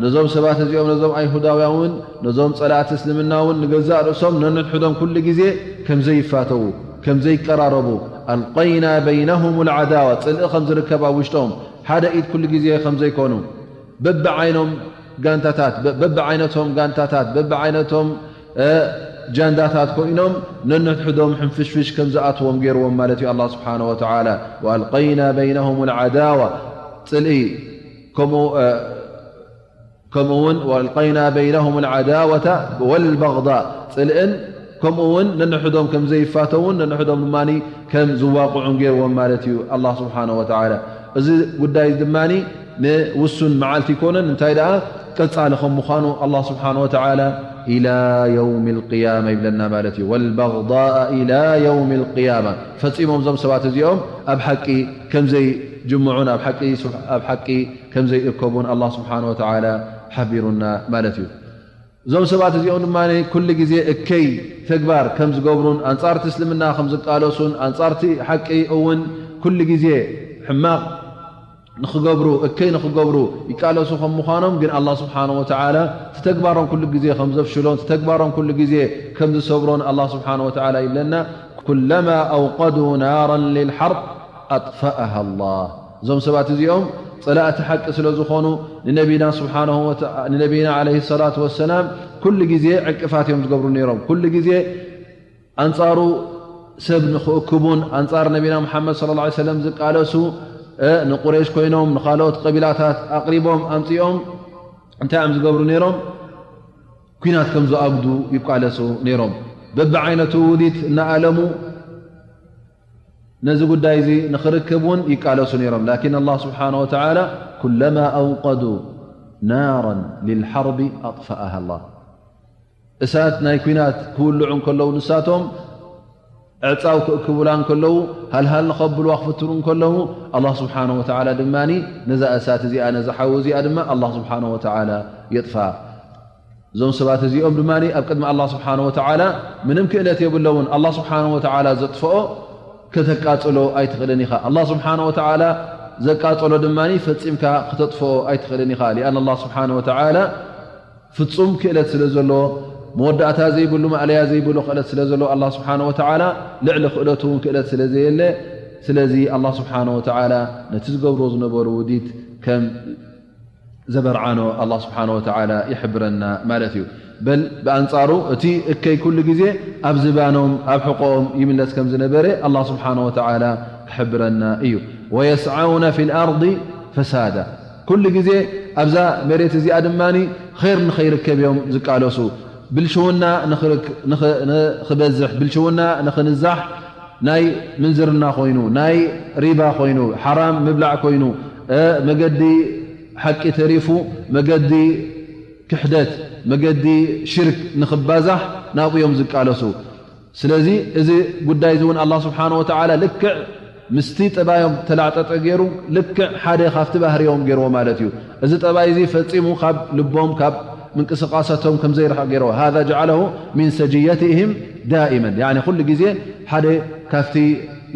ነዞም ሰባት እዚኦም፣ ነዞም ኣይሁዳውያን እውን፣ ነዞም ጸላእቲ እስልምና እውን ንገዛእ ርእሶም ነንሕድሕዶም ኩሉ ግዜ ከም ዘይፋተዉ፣ ከም ዘይቀራረቡ፣ ኣልቀይና በይነሁም ልዓዳዋ፣ ጽልኢ ከም ዝርከብ ኣብ ውሽጦም፣ ሓደ ኢድ ኩሉ ግዜ ከም ዘይኮኑ፣ በብዓይኖም ጋንታታት፣ በ-፣ በብዓይነቶም ጋንታታት፣ በብዓይነቶም፣ እ፣ ጃንዳታት ኮይኖም ነንሕድሕዶም ሕንፍሽፍሽ ከም ዝኣትዎም ገይርዎም ማለት እዩ ኣላህ ስብሓነ ወተዓላ። "ወኣልቀይና በይነሁም ልዓዳዋ"፣ ጽልኢ፣ ከምኡ፣ እ፣ ከምኡ እውን "ወኣልቀይና በይነሁም ልዓዳወተ ወልበግዳእ"፣ ጽልእን ከምኡ እውን ነንሕዶም ከም ዘይፋተውን ነንሕዶም ድማ ከም ዝዋቕዑን ገይርዎም ማለት እዩ ኣላህ ስብሓነ ወተዓላ። እዚ ጉዳይ ድማ ንውሱን መዓልቲ ኣይኮነን፣ እንታይ ደኣ ቀጻሊ ከም ምዃኑ ኣላህ ስብሓነ ወተዓላ "ኢላ የውም ልቅያማ" ይብለና ማለት እዩ። "ወልበግዳእ ኢላ የውም ልቅያማ"፣ ፈጺሞም እዞም ሰባት እዚኦም ኣብ ሓቂ ከም ዘይጅምዑን ኣብ ሓቂ ስብ-፣ ኣብ ሓቂ ከም ዘይእከቡን ኣላህ ስብሓነ ወተዓላ ሓቢሩና ማለት እዩ። እዞም ሰባት እዚኦም ድማ ኩሉ ግዜ እከይ ተግባር ከም ዝገብሩን ኣንጻርቲ እስልምና ከም ዝቃለሱን ኣንጻርቲ ሓቂ እውን ኩሉ ግዜ ሕማቕ ንኽገብሩ፣ እከይ ንኽገብሩ ይቃለሱ ከም ምዃኖም ግን ኣላህ ስብሓነ ወተዓላ እቲ ተግባሮም ኩሉ ግዜ ከም ዘፍሽሎን እቲ ተግባሮም ኩሉ ግዜ ከም ዝሰብሮን ኣላህ ስብሓነ ወተዓላ ይብለና። "ኩለማ ኣውቀዱ ናራን ሊልሓርብ ኣጥፈኣሃ ኣላህ።" እዞም ሰባት እዚኦም ጸላእቲ ሓቂ ስለ ዝኾኑ ንነቢና ስብሓነሁ ወተ-፣ ንነቢና ዓለይሂ ሰላቱ ወሰላም ኩሉ ግዜ ዕንቅፋት እዮም ዝገብሩ ነይሮም። ኩሉ ግዜ ኣንጻሩ ሰብ ንኽእክቡን ኣንጻር ነቢና ሙሓመድ ሰለላሁ ዐለይሂ ወሰለም ዝቃለሱ፣ እ፣ ንቁረይሽ ኮይኖም ንኻልኦት ቀቢላታት ኣቕሪቦም ኣምጺኦም እንታይ እዮም ዝገብሩ ነይሮም? ኲናት ከም ዝኣጉዱ ይቃለሱ ነይሮም። በብዓይነቱ ውዲት እናኣለሙ ነዚ ጉዳይ እዚ ንኽርክብ እውን ይቃለሱ ነይሮም። ላኪን ኣላህ ስብሓነ ወተዓላ፣ "ኩለማ ኣውቀዱ ናራን ሊልሓርቢ ኣጥፈኣሃ ኣላህ።" እሳት ናይ ኲናት ክውልዑ እንከለዉ፣ ንሳቶም ዕጻው ክእክቡላ እንከለዉ፣ ሃልሃል ንኸብልዋ ክፍትኑ እንከለዉ፣ ኣላህ ስብሓነ ወተዓላ ድማ ነዛ እሳት እዚኣ፣ ነዛ ሓዊ እዚኣ ድማ ኣላህ ስብሓነ ወተዓላ የጥፍኣ። እዞም ሰባት እዚኦም ድማ ኣብ ቅድሚ ኣላህ ስብሓነ ወተዓላ ምንም ክእለት የብሎምን። ኣላህ ስብሓነ ወተዓላ ዘጥፍኦ ከተቃጽሎ ኣይትኽእልን ኢኻ። ኣላህ ስብሓነ ወተዓላ ዘቃጸሎ ድማ ፈጺምካ ከተጥፍኦ ኣይትኽእልን ኢኻ። ሊኣን ኣላህ ስብሓነ ወተዓላ ፍጹም ክእለት ስለ ዘለዎ፣ መወዳእታ ዘይብሉ፣ ማእለያ ዘይብሉ ክእለት ስለ ዘለዎ፣ ኣላህ ስብሓነ ወተዓላ ልዕሊ ክእለቱ እውን ክእለት ስለ ዘየለ፣ ስለዚ ኣላህ ስብሓነ ወተዓላ ነቲ ዝገብርዎ ዝነበሩ ውዲት ከም ዘበርዓኖ ኣላህ ስብሓነ ወተዓላ ይሕብረና ማለት እዩ። በል ብኣንጻሩ እቲ እከይ ኩሉ ግዜ ኣብ ዝባኖም ኣብ ሕቖኦም ይምለስ ከም ዝነበረ ኣላህ ስብሓነ ወተዓላ ክሕብረና እዩ። ወየስዓውነ ፊል ኣርዲ ፈሳዳ፣ ኩሉ ግዜ ኣብዛ መሬት እዚኣ ድማ ኸይር ንኸይርከብ እዮም ዝቃለሱ። ብልሽውና ንኽበዝሕ፣ ብልሽውና ንኽንዛሕ፣ ናይ ምንዝርና ኮይኑ፣ ናይ ሪባ ኮይኑ፣ ሓራም ምብላዕ ኮይኑ፣ መገዲ ሓቂ ተሪፉ መገዲ ክሕደት፣ መገዲ ሽርክ ንኽባዛሕ ናብኡ እዮም ዝቃለሱ። ስለዚ እዚ ጉዳይ እዚ እውን ኣላህ ስብሓነ ወተዓላ ልክዕ ምስቲ ጠባዮም ተላዕጠጠ ገይሩ ልክዕ ሓደ ካብቲ ባህርዮም ገይርዎ ማለት እዩ። እዚ ጠባይ እዚ ፈጺሙ ካብ ልቦም ካብ ምንቅስቃሳቶም ከም ዘይርሕቕ ገይርዎ። ሃዛ ጀዓለሁ ሚን ሰጅየትህም ዳኢመን፣ ያኒ ኩሉ ግዜ ሓደ ካብቲ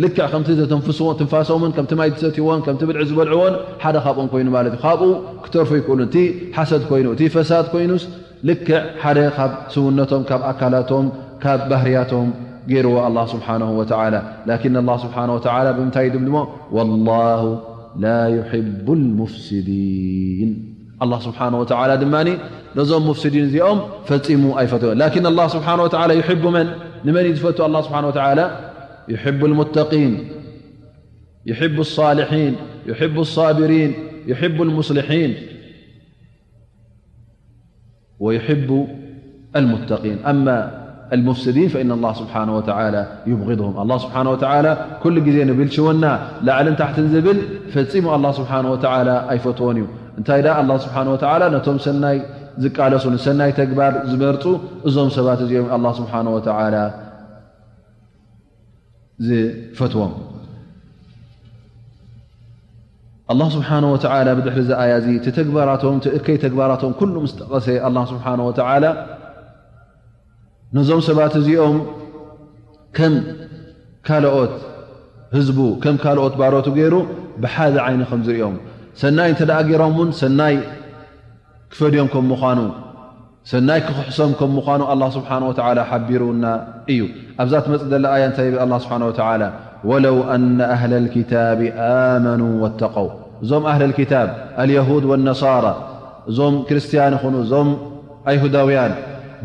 ልክዕ ከምቲ ዘተንፍስዎ ትንፋሶምን ከምቲ ማይ ዝሰትይዎን ከምቲ ብልዒ ዝበልዕዎን ሓደ ካብኦም ኮይኑ ማለት እዩ። ካብኡ ክተርፉ ይክእሉ። እቲ ሓሰድ ኮይኑ እቲ ፈሳድ ኮይኑስ ልክዕ ሓደ ካብ ስውነቶም ካብ ኣካላቶም ካብ ባህርያቶም ገይርዎ ኣላህ ስብሓነሁ ወተዓላ። ላኪን ኣላህ ስብሓነሁ ወተዓላ ብምንታይ ይድምድሞ? ወላሁ ላ ዩሒቡ ልሙፍሲዲን። ኣላህ ስብሓነሁ ወተዓላ ድማ ነዞም ሙፍሲዲን እዚኦም ፈጺሙ ኣይፈትዎ። ላኪን ኣላህ ስብሓነሁ ወተዓላ ዩሒቡ መን? ንመን እዩ ዝፈቱ ኣላህ ስብሓነሁ ወተዓላ? ዩሒቡ ልሙተቂን፣ ዩሒቡ ሳሊሒን፣ ዩሒቡ ሳቢሪን፣ ዩሒቡ ልሙስሊሒን። ወዩሒቡ ኣልሙተቂን። ኣማ ኣልሙፍሲዲን ፈኢነ ላህ ስብሓነሁ ወተዓላ ዩብጊድሁም። ኣላህ ስብሓነሁ ወተዓላ ኩሉ ግዜ ንብልሽውና ላዕልን ታሕትን ዝብል ፈጺሙ ኣላህ ስብሓነሁ ወተዓላ ኣይፈትዎን እዩ። እንታይ ደኣ ኣላህ ስብሓነሁ ወተዓላ ነቶም ሰናይ ዝቃለሱ፣ ንሰናይ ተግባር ዝመርጹ እዞም ሰባት እዚኦም ኣላህ ስብሓነሁ ወተዓላ ዝፈትዎም። ኣላህ ስብሓነሁ ወተዓላ ብድሕሪ እዚ ኣያ እዚ እቲ ተግባራቶም፣ እቲ እከይ ተግባራቶም ኩሉ ምስ ጠቐሰ፣ ኣላህ ስብሓነሁ ወተዓላ ነዞም ሰባት እዚኦም ከም ካልኦት ህዝቡ፣ ከም ካልኦት ባሮቱ ገይሩ ብሓደ ዓይኒ ከም ዝርእዮም፣ ሰናይ እንተ ደኣ ገይሮም እውን ሰናይ ክፈድዮም ከም ምዃኑ፣ ሰናይ ክኽሕሶም ከም ምዃኑ ኣላህ ስብሓነሁ ወተዓላ ሓቢሩና እዩ። ኣብዛ ትመጽእ ዘላ ኣያ እንታይ ይብል ኣላህ ስብሓነሁ ወተዓላ? ወለው ኣነ ኣህለል ኪታቢ ኣመኑ ወተቀው። እዞም ኣህለል ኪታብ፣ ኣልየሁድ ወነሳራ፣ እዞም ክርስትያን ይኹኑ፣ እዞም ኣይሁዳውያን፣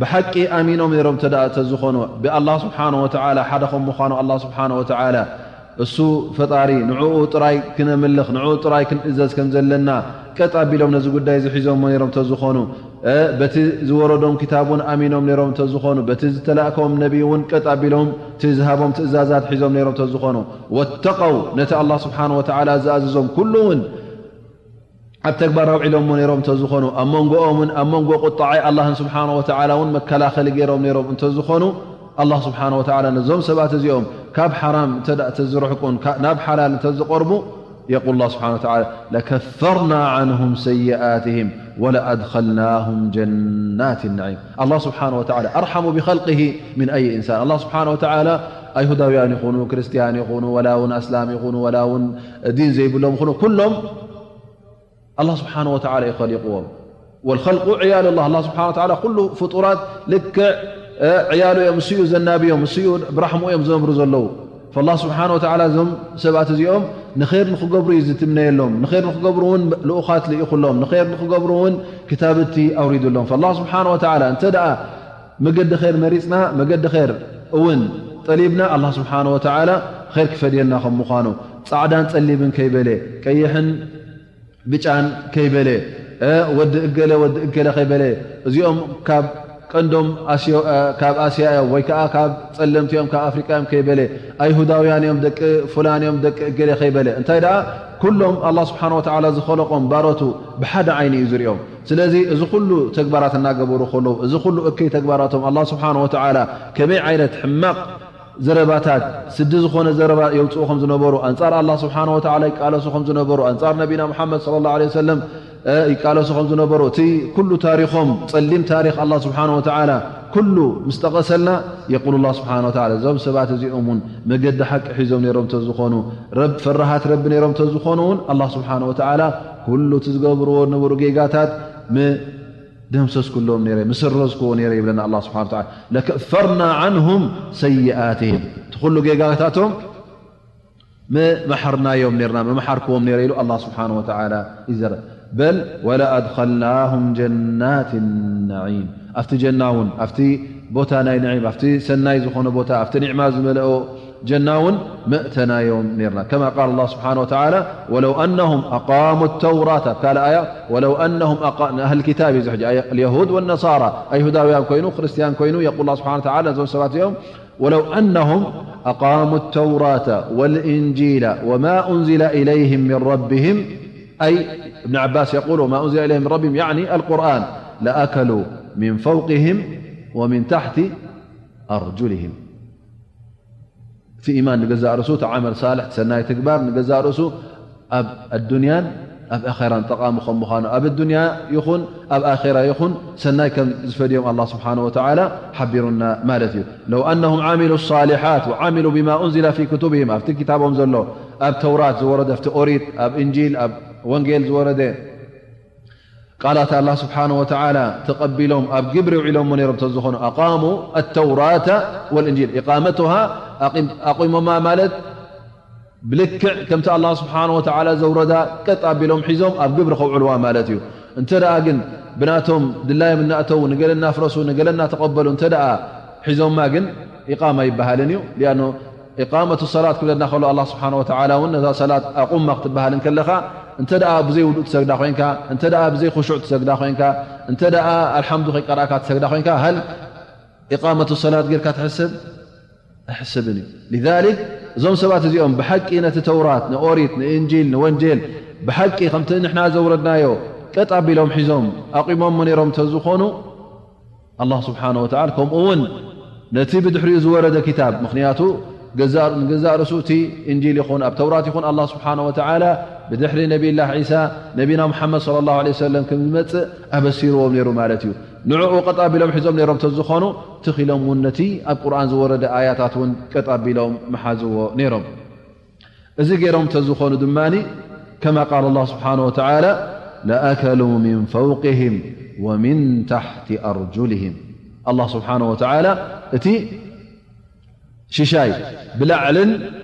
ብሓቂ ኣሚኖም ነይሮም እንተ ደኣ እንተዝኾኑ፣ ብኣላህ ስብሓነሁ ወተዓላ ሓደ ከም ምዃኑ ኣላህ ስብሓነሁ ወተዓላ እሱ ፈጣሪ፣ ንዕኡ ጥራይ ክነምልኽ፣ ንዕኡ ጥራይ ክንእዘዝ ከም ዘለና ቀጥ ኣቢሎም ነዚ ጉዳይ እዚ ሒዞሞ ነይሮም እንተዝኾኑ፣ እ፣ በቲ ዝወረዶም ክታብ እውን ኣሚኖም ነይሮም እንተዝኾኑ፣ በቲ ዝተላእኮም ነቢይ እውን ቀጥ ኣቢሎም እቲ ዝሃቦም ትእዛዛት ሒዞም ነይሮም እንተዝኾኑ፣ ወተቀው፣ ነቲ ኣላህ ስብሓነሁ ወተዓላ ዝኣዘዞም ኩሉ እውን ኣብ ተግባር ኣውዒሎሞ ነይሮም እንተዝኾኑ፣ ኣብ መንጎኦምን ኣብ መንጎ ቁጣዓይ ኣላህን ስብሓነሁ ወተዓላ እውን መከላኸሊ ገይሮም ነይሮም እንተዝኾኑ፣ ኣላህ ስብሓነሁ ወተዓላ ነዞም ሰባት እዚኦም ካብ ሓራም እንተ ደኣ ተዝርሕቁን ካ-፣ ናብ ሓላል እንተዝቐርቡ፣ የቁል ኣላህ ስብሓነሁ ወተዓላ፣ ለከፈርና ዓንሁም ሰይኣትህም ወለኣድኸልናሁም ጀናት ነዒም። ኣላህ ስብሓነሁ ወተዓላ ኣርሓሙ ቢኸልቅሂ ሚን ኣይ ኢንሳን። ኣላህ ስብሓነሁ ወተዓላ ኣይሁዳውያን ይኹኑ፣ ክርስትያን ይኹኑ፣ ወላ እውን ኣስላም ይኹኑ፣ ወላ እውን ዲን ዘይብሎም ይኹኑ፣ ኩሎም ኣላህ ስብሓነሁ ወተዓላ እዩ ኸሊቕዎም። ወልኸልቁ ዕያሉ ኣላህ። ኣላህ ስብሓነሁ ወተዓላ ኩሉ ፍጡራት ልክዕ፣ እ፣ ዕያሉ እዮም። እሱ እዩ ዘናብዮም፣ እሱ እዩ ብራሕሙ እዮም ዝነብሩ ዘለዉ። ፈላህ ስብሓነሁ ወተዓላ እዞም ሰባት እዚኦም ንኸይር ንኽገብሩ እዩ ዝትምነየሎም። ንኸይር ንኽገብሩ እውን ልኡኻት ልኢኹሎም። ንኸይር ንኽገብሩ እውን ክታብቲ ኣውሪዱሎም። ፈላህ ስብሓነሁ ወተዓላ እንተ ደኣ መገዲ ኸይር መሪጽና፣ መገዲ ኸይር እውን ጠሊብና፣ ኣላህ ስብሓነሁ ወተዓላ ኸይር ክፈድየልና ከም ምዃኑ፣ ጻዕዳን ጸሊምን ከይበለ፣ ቀይሕን ብጫን ከይበለ፣ እ፣ ወዲ እገለ ወዲ እገለ ከይበለ፣ እዚኦም ካብ ቀንዶም ኣስዮ-፣ እ፣ ካብ ኣስያ እዮም ወይ ከኣ ካብ ጸለምቲ እዮም፣ ካብ ኣፍሪቃ እዮም ከይበለ፣ ኣይሁዳውያን እዮም፣ ደቂ ፉላን እዮም፣ ደቂ እገለ ከይበለ፣ እንታይ ደኣ ኩሎም ኣላህ ስብሓነሁ ወተዓላ ዝኸለቖም ባሮቱ ብሓደ ዓይኒ እዩ ዝርእዮም። ስለዚ እዚ ኩሉ ተግባራት እናገበሩ ከለዉ፣ እዚ ኩሉ እከይ ተግባራቶም ኣላህ ስብሓነሁ ወተዓላ ከመይ ዓይነት ሕማቕ ዘረባታት፣ ስዲ ዝኾነ ዘረባ የውጽኡ ከም ዝነበሩ፣ ኣንጻር ኣላህ ስብሓነሁ ወተዓላ ይቃለሱ ከም ዝነበሩ፣ ኣንጻር ነቢና ሙሓመድ ሰለላሁ ዐለይሂ ወሰለም፣ እ፣ ይቃለሱ ከም ዝነበሩ፣ እቲ ኩሉ ታሪኾም፣ ጸሊም ታሪኽ ኣላህ ስብሓነሁ ወተዓላ ኩሉ ምስ ጠቐሰልና፣ የቁሉ ኣላህ ስብሓነሁ ወተዓላ፣ እዞም ሰባት እዚኦም እውን መገዲ ሓቂ ሒዞም ነይሮም እንተዝኾኑ፣ ረብ-፣ ፈራሃት ረቢ ነይሮም እንተዝኾኑ እውን፣ ኣላህ ስብሓነሁ ወተዓላ ኩሉ እቲ ዝገብርዎ ዝነበሩ ጌጋታት ም-፣ ደምሰስኩሎም ነይረ፣ ምሰረዝኩዎ ነይረ ይብለና ኣላህ ስብሓነሁ ወተዓላ። ለከፈርና ዓንሁም ሰይኣትህም። እቲ ኩሉ ጌጋታቶም ምመሓርናዮም ኔርና፣ ምመሓርክዎም ኔረ ኢሉ ኣላህ ስብሓነ ወተዓላ ይዘረብ። በል ወለኣድኸልናሁም ጀናት ነዒም፣ ኣብቲ ጀና እውን፣ ኣብቲ ቦታ ናይ ነዒም፣ ኣብቲ ሰናይ ዝኾነ ቦታ፣ ኣብቲ ኒዕማ ዝመልኦ ጀና እውን መእተናዮም ኔርና። ከማ ቃል ኣላህ ስብሓነ ወተዓላ ወለው ኣነሁም ኣቃሙ ተውራት፣ ኣብ ካልእ ኣያ ወለው ኣነሁም ኣቃ-፣ ንኣህል ኪታብ እዩ እዚ ሕጂ፣ ኣይ-፣ ኣልየሁድ ወነሳራ፣ ኣይሁዳውያን ኮይኑ ክርስትያን ኮይኑ የቁል ኣላህ ስብሓነ ወተዓላ ነዞም ሰባት እዚኦም ولو أنهم أقاموا التوراة والإنجيل وما أنزل إليهم من ربهم، أي ابن عباس يقول: وما أنزل إليهم من ربهم، يعني القرآن، لأكلوا من فوقهم ومن تحت أرجلهم. እቲ ኢማን ንገዛእ ርእሱ፣ እቲ ዓመል ሳልሕ፣ እቲ ሰናይ ተግባር ንገዛእ ርእሱ ኣብ ኣዱንያን ኣብ ኣኼራን ጠቓሚ ከም ምዃኑ፣ ኣብ ኣዱንያ ይኹን ኣብ ኣኼራ ይኹን ሰናይ ከም ዝፈድዮም ኣላህ ስብሓነሁ ወተዓላ ሓቢሩና ማለት እዩ። ለው ኣነሁም ዓሚሉ ሳሊሓት ወዓሚሉ ቢማ ኡንዚለ ፊ ክቱብሂም፣ ኣብቲ ክታቦም ዘሎ፣ ኣብ ተውራት ዝወረደ፣ ኣብቲ ኦሪት፣ ኣብ እንጂል፣ ኣብ ወንጌል ዝወረደ ቃላት ኣላህ ስብሓነሁ ወተዓላ ተቐቢሎም ኣብ ግብሪ ውዒሎሞ ነይሮም ተዝኾኑ፣ ኣቃሙ ኣተውራተ ወልእንጂል፣ ኢቃመቱሃ፣ ኣቂም-፣ ኣቂሞማ ማለት ብልክዕ ከምቲ ኣላህ ስብሓነሁ ወተዓላ ዘውረዳ ቀጥ ኣቢሎም ሒዞም ኣብ ግብሪ ከውዕልዋ ማለት እዩ። እንተ ደኣ ግን ብናቶም ድላዮም እናእተዉ፣ ንገለ እናፍረሱ፣ ንገለ እናተቐበሉ እንተ ደኣ ሒዞማ ግን ኢቃማ ይበሃልን እዩ። ሊኣኖ ኢቃመቱ ሰላት ክብለና ከሎ ኣላህ ስብሓነሁ ወተዓላ እውን ነዛ ሰላት ኣቁማ ክትበሃል እንከለኻ፣ እንተ ደኣ ብዘይ ውዱእ ትሰግዳ ኮይንካ፣ እንተ ደኣ ብዘይ ኹሹዕ ትሰግዳ ኮይንካ፣ እንተ ደኣ ኣልሓምዱ ከይቀራእካ ትሰግዳ ኮይንካ፣ ሃል ኢቃመቱ ሰላት ጌርካ ትሕስብ? ኣይሕስብን እዩ። ሊዛሊክ እዞም ሰባት እዚኦም ብሓቂ ነቲ ተውራት፣ ንኦሪት፣ ንእንጂል፣ ንወንጌል ብሓቂ ከምቲ ንሕና ዘውረድናዮ ቀጥ ኣቢሎም ሒዞም ኣቂሞሞ ነይሮም ተዝኾኑ፣ ኣላህ ስብሓነሁ ወተዓላ ከምኡ እውን ነቲ ብድሕሪኡ ዝወረደ ኪታብ፣ ምኽንያቱ ገዛእ፣ ንገዛእ ርእሱ እቲ እንጂል ይኹን ኣብ ተውራት ይኹን ኣላህ ስብሓነሁ ወተዓላ ብድሕሪ ነቢይላህ ዒሳ ነቢና ሙሓመድ ሰለላሁ ዐለይሂ ወሰለም ከም ዝመጽእ ኣበሲርዎም ነይሩ ማለት እዩ። ንዕኡ ቀጥ ኣቢሎም ሒዞም ነይሮም ተዝኾኑ፣ ትኽ ኢሎም እውን ነቲ ኣብ ቁርኣን ዝወረደ ኣያታት እውን ቀጥ ኣቢሎም ምሓዝዎ ነይሮም። እዚ ገይሮም ተዝኾኑ ድማ፣ ከማ ቃል ኣላህ ስብሓነሁ ወተዓላ፣ ለኣከሉ ሚን ፈውቅሂም ወሚን ታሕቲ ኣርጁልሂም። ኣላህ ስብሓነሁ ወተዓላ እቲ ሽሻይ ብላዕልን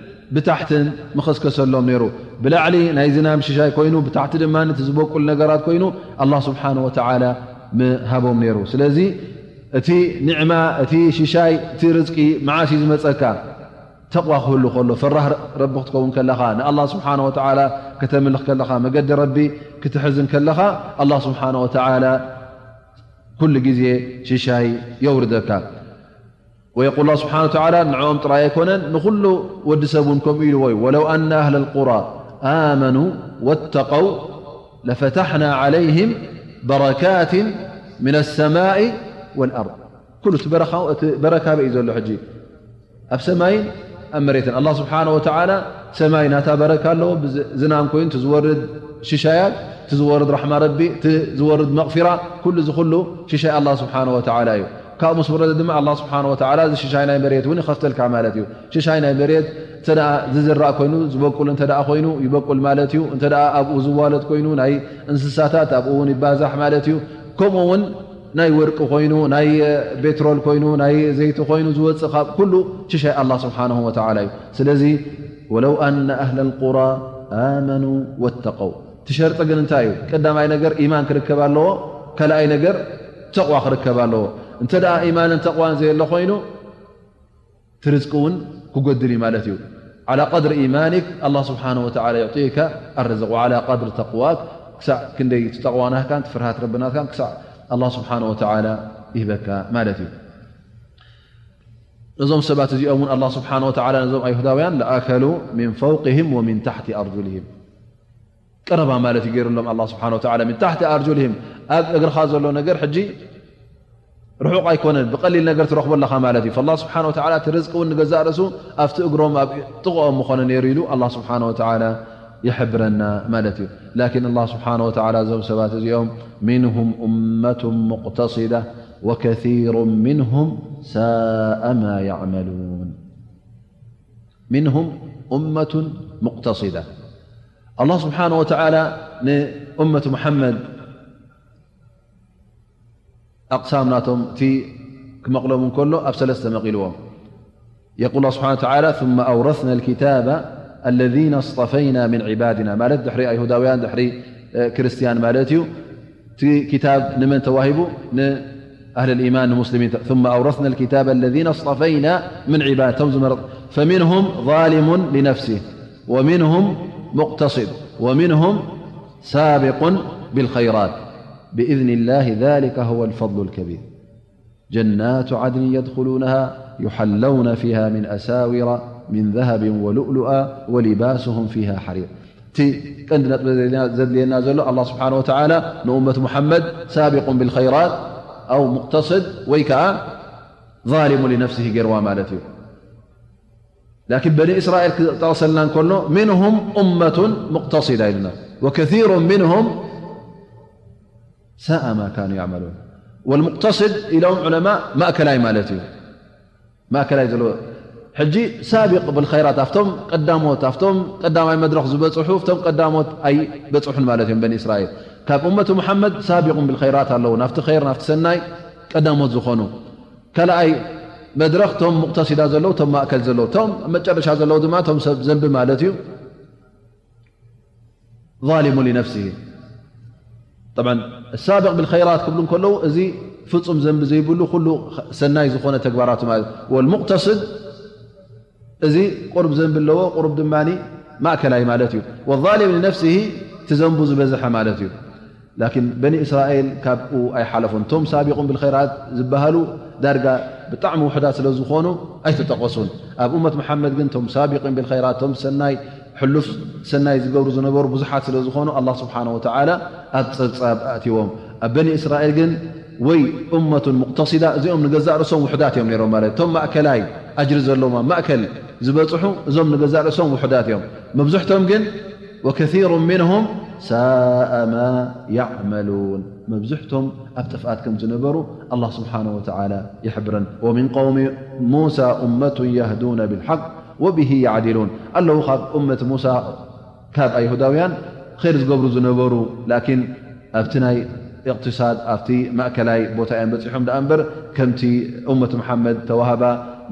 ብታሕትን ምኸስከሰሎም ነይሩ። ብላዕሊ ናይ ዝናም ሽሻይ ኮይኑ፣ ብታሕቲ ድማ እቲ ዝበቁል ነገራት ኮይኑ፣ ኣላህ ስብሓነሁ ወተዓላ ምሃቦም ነይሩ። ስለዚ እቲ ኒዕማ፣ እቲ ሽሻይ፣ እቲ ርዝቂ መዓስ እዩ ዝመጸካ? ተቕዋ ክህሉ ከሎ፣ ፈራህ ረቢ ክትከውን ከለኻ፣ ንኣላህ ስብሓነሁ ወተዓላ ከተምልኽ ከለኻ፣ መገዲ ረቢ ክትሕዝ እንከለኻ፣ ኣላህ ስብሓነሁ ወተዓላ ኩሉ ግዜ ሽሻይ የውርደካ። ወየቁል ኣላህ ስብሓነሁ ወተዓላ ንዕኦም ጥራይ ኣይኮነን፣ ንኹሉ ወዲ ሰብ እውን ከምኡ ኢልዎ እዩ። ወለው ኣነ ኣህለል ቁራ ኣመኑ ወተቀው ለፈታሕና ዐለይሂም በረካትን ሚነ ሰማኢ ወልኣርድ። ኩሉ እቲ በረኻ፣ እቲ በረካ በይ ዘሎ ሕጂ ኣብ ሰማይን ኣብ መሬትን። ኣላህ ስብሓነሁ ወተዓላ ሰማይ ናታ በረካ ኣለዎ፣ ብዝ-፣ ዝናም ኮይኑ እቲ ዝወርድ ሽሻያት፣ እቲ ዝወርድ ራሕማ ረቢ፣ እቲ ዝወርድ መቕፊራ፣ ኩሉ እዚ ኩሉ ሽሻይ ኣላህ ስብሓነሁ ወተዓላ እዩ። ካብኡ ምስ ወረደ ድማ ኣላህ ስብሓነሁ ወተዓላ እዚ ሽሻይ ናይ መሬት እውን ይኸፍተልካ ማለት እዩ። ሽሻይ ናይ መሬት እንተ ደኣ ዝዝራእ ኮይኑ፣ ዝበቁል እንተ ደኣ ኮይኑ ይበቁል ማለት እዩ። እንተ ደኣ ኣብኡ ዝዋለድ ኮይኑ ናይ እንስሳታት ኣብኡ እውን ይባዛሕ ማለት እዩ። ከምኡ እውን ናይ ወርቂ ኮይኑ፣ ናይ ቤትሮል ኮይኑ፣ ናይ ዘይቲ ኮይኑ ዝወፅእ ካብ ኩሉ ሽሻይ ኣላህ ስብሓነሁ ወተዓላ እዩ። ስለዚ ወለው ኣነ ኣህለል ቁራ ኣመኑ ወተቀው። እቲ ሸርጢ ግን እንታይ እዩ? ቀዳማይ ነገር ኢማን ክርከብ ኣለዎ። ካልኣይ ነገር ተቕዋ ክርከብ ኣለዎ። እንተ ደኣ ኢማንን ተቕዋን ዘየሎ ኮይኑ፣ እቲ ርዝቂ እውን ክጎድል እዩ ማለት እዩ። ዓላ ቀድሪ ኢማኒክ ኣላህ ስብሓነሁ ወተዓላ ዩዕጢከ ኣርዝቅ፣ ወዓላ ቀድሪ ተቅዋክ፣ ክሳዕ ክንደይ እቲ ተቕዋ ናትካን እቲ ፍርሃት ረቢ ናትካን ክሳዕ ኣላህ ስብሓነሁ ወተዓላ ይህበካ ማለት እዩ። ነዞም ሰባት እዚኦም እውን ኣላህ ስብሓነሁ ወተዓላ ነዞም ኣይሁዳውያን ለኣከሉ ሚን ፈውቅሂም ወሚን ታሕቲ ኣርጁልሂም ቀረባ ማለት እዩ ገይሩሎም ኣላህ ስብሓነሁ ወተዓላ። ሚን ታሕቲ ኣርጁልሂም፣ ኣብ እግርኻ ዘሎ ነገር ሕጂ ርሑቕ ኣይኮነን፣ ብቐሊል ነገር ትረኽቦ ኣለኻ ማለት እዩ። ፈላህ ስብሓነሁ ወተዓላ እቲ ርዝቂ እውን ንገዛእ ርእሱ ኣብቲ እግሮም ኣብ ጥቕኦም ምኾነ ነይሩ ኢሉ ኣላህ ስብሓነሁ ወተዓላ ይሕብረና ማለት እዩ። ላኪን ኣላህ ስብሓነሁ ወተዓላ እዞም ሰባት እዚኦም ሚንሁም ኡመቱን ሙቅተሲዳ ወከሲሩን ሚንሁም ሳአ ማ ያዕመሉን። ሚንሁም ኡመቱን ሙቅተሲዳ። ኣላህ ስብሓነሁ ወተዓላ ንኡመት ሙሓመድ ኣቕሳም ናቶም እቲ ክመቕሎም እንከሎ ኣብ ሰለስተ መቒልዎም። የቁል ስብሓነ ወተዓላ ثم أورثنا الكتاب الذين اصطفينا من عبادنا ማለት ድሕሪ ኣይሁዳውያን ድሕሪ ክርስትያን ማለት እዩ። እቲ ክታብ ንመን ተዋሂቡ? ንኣህል ኢማን ንሙስሊሚን። ثم أورثنا الكتاب الذين اصطفينا من عبادنا እቶም ዝመረጽ فمنهم ظالم لنفسه ومنهم مقتصد ومنهم سابق بالخيرات بإذن الله ذلك هو الفضل الكبير جنات عدن يدخلونها يحلون فيها من أساور من ذهب ولؤلؤا ولباسهم فيها حرير። እቲ ቀንዲ ነጥቢ ዘድልየና ዘሎ ኣላህ ስብሓነ ወተዓላ ንኡመት ሙሓመድ ሳቢቁን ቢልኸይራት ኣው ሙቅተስድ ወይ ከዓ ዛሊሙ ሊነፍሲሂ ገይርዋ ማለት እዩ። ላኪን በኒ እስራኤል ክጠቕሰልና እንከሎ ምንሁም ኡመቱን ሙቅተሲዳ ኢሉና ወከሲሩ ምንሁም ሳኣ ማ ካኑ ያዕመሉን። ወልሙቅተስድ ኢሎም ዑለማ ማእከላይ ማለት እዩ። ማእከላይ ዘሎ ሕጂ ሳቢቅ ብልኸይራት ኣብቶም ቀዳሞት ኣብቶም ቀዳማይ መድረኽ ዝበፅሑ እቶም ቀዳሞት ኣይበፅሑን ማለት እዮም። በኒ እስራኤል ካብ እመቱ መሓመድ ሳቢቁን ብልኸይራት ኣለዉ ናብቲ ኸይር ናብቲ ሰናይ ቀዳሞት ዝኾኑ። ካልኣይ መድረኽ ቶም ሙቅተሲዳ ዘለዉ ቶም ማእከል ዘለዉ ቶም መጨረሻ ዘለዉ ድማ ቶም ሰብ ዘንቢ ማለት እዩ። ظالم لنفسه طبعا السابق بالخيرات ክብሉ እንከለዉ እዚ ፍጹም ዘንቢ ዘይብሉ ኩሉ ሰናይ ዝኾነ ተግባራቱ ማለት እዩ። والمقتصد እዚ ቁሩብ ዘንቢ ኣለዎ ቁሩብ ድማ ማእከላይ ማለት እዩ። والظالم لنفسه እቲ ዘንቡ ዝበዝሐ ማለት እዩ። ላኪን በኒ እስራኤል ካብኡ ኣይሓለፉን። እቶም ሳቢቁን ብልኸይራት ዝበሃሉ ዳርጋ ብጣዕሚ ውሑዳት ስለ ዝኾኑ ኣይተጠቐሱን። ኣብ እመት መሓመድ ግን እቶም ሳቢቂን ብልኸይራት እቶም ሰናይ ሕሉፍ ሰናይ ዝገብሩ ዝነበሩ ብዙሓት ስለ ዝኾኑ ኣላህ ስብሓነ ወተዓላ ኣብ ጸብጻብ ኣእትዎም። ኣብ በኒ እስራኤል ግን ወይ እመቱን ሙቅተሲዳ እዚኦም ንገዛእ ርእሶም ውሑዳት እዮም ነይሮም ማለት እቶም ማእከላይ ኣጅሪ ዘለዎም ኣብ ማእከል ዝበጽሑ እዞም ንገዛእ ርእሶም ውሑዳት እዮም። መብዝሕቶም ግን وكثير منهم ساء ما يعملون መብዝሕቶም ኣብ ጥፍኣት ከም ዝነበሩ ኣላህ ስብሓነ ወተዓላ ይሕብረን። ومن قوم موسى أمة يهدون بالحق وبه يعدلون ኣለዉ ካብ እመት ሙሳ ካብ ኣይሁዳውያን ኸይር ዝገብሩ ዝነበሩ ላኪን ኣብቲ ናይ እቅትሳድ ኣብቲ ማእከላይ ቦታ እዮም በፂሖም ደኣ እምበር ከምቲ እመት መሓመድ ተዋህባ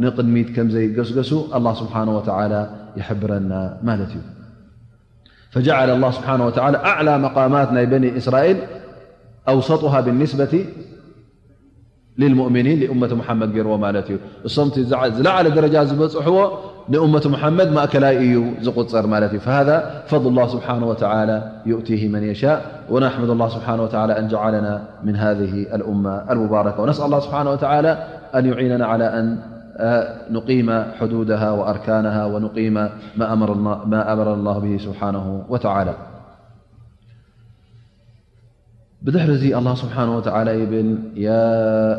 ንቅድሚት ከም ዘይገስገሱ ኣላህ ስብሓነ ወተዓላ ይሕብረና ማለት እዩ። فجعل الله سبحانه وتعالى أعلى مقامات ናይ بني إسرائيل أوسطها بالنسبة للمؤمنين لأمة محمد ገይርዎ ማለት እዩ። እሶም እቲ ዝዓ- ዝለዓለ ደረጃ ዝበፅሕዎ ንእመት ሙሓመድ ማእከላይ እዩ ዝቁፀር ማለት እዩ። فهذا فضل الله سبحانه وتعالى يؤتيه من يشاء ونحمد الله سبحانه وتعالى أن جعلنا من هذه الأمة المباركة ونسأل الله سبحانه وتعالى أن يعيننا على أن نقيم حدودها وأركانها ونقيم ما أمر الله, ما أمر الله به سبحانه وتعالى. ብድሕሪ እዚ ኣላህ ስብሓነ ወተዓላ ይብል፣ يا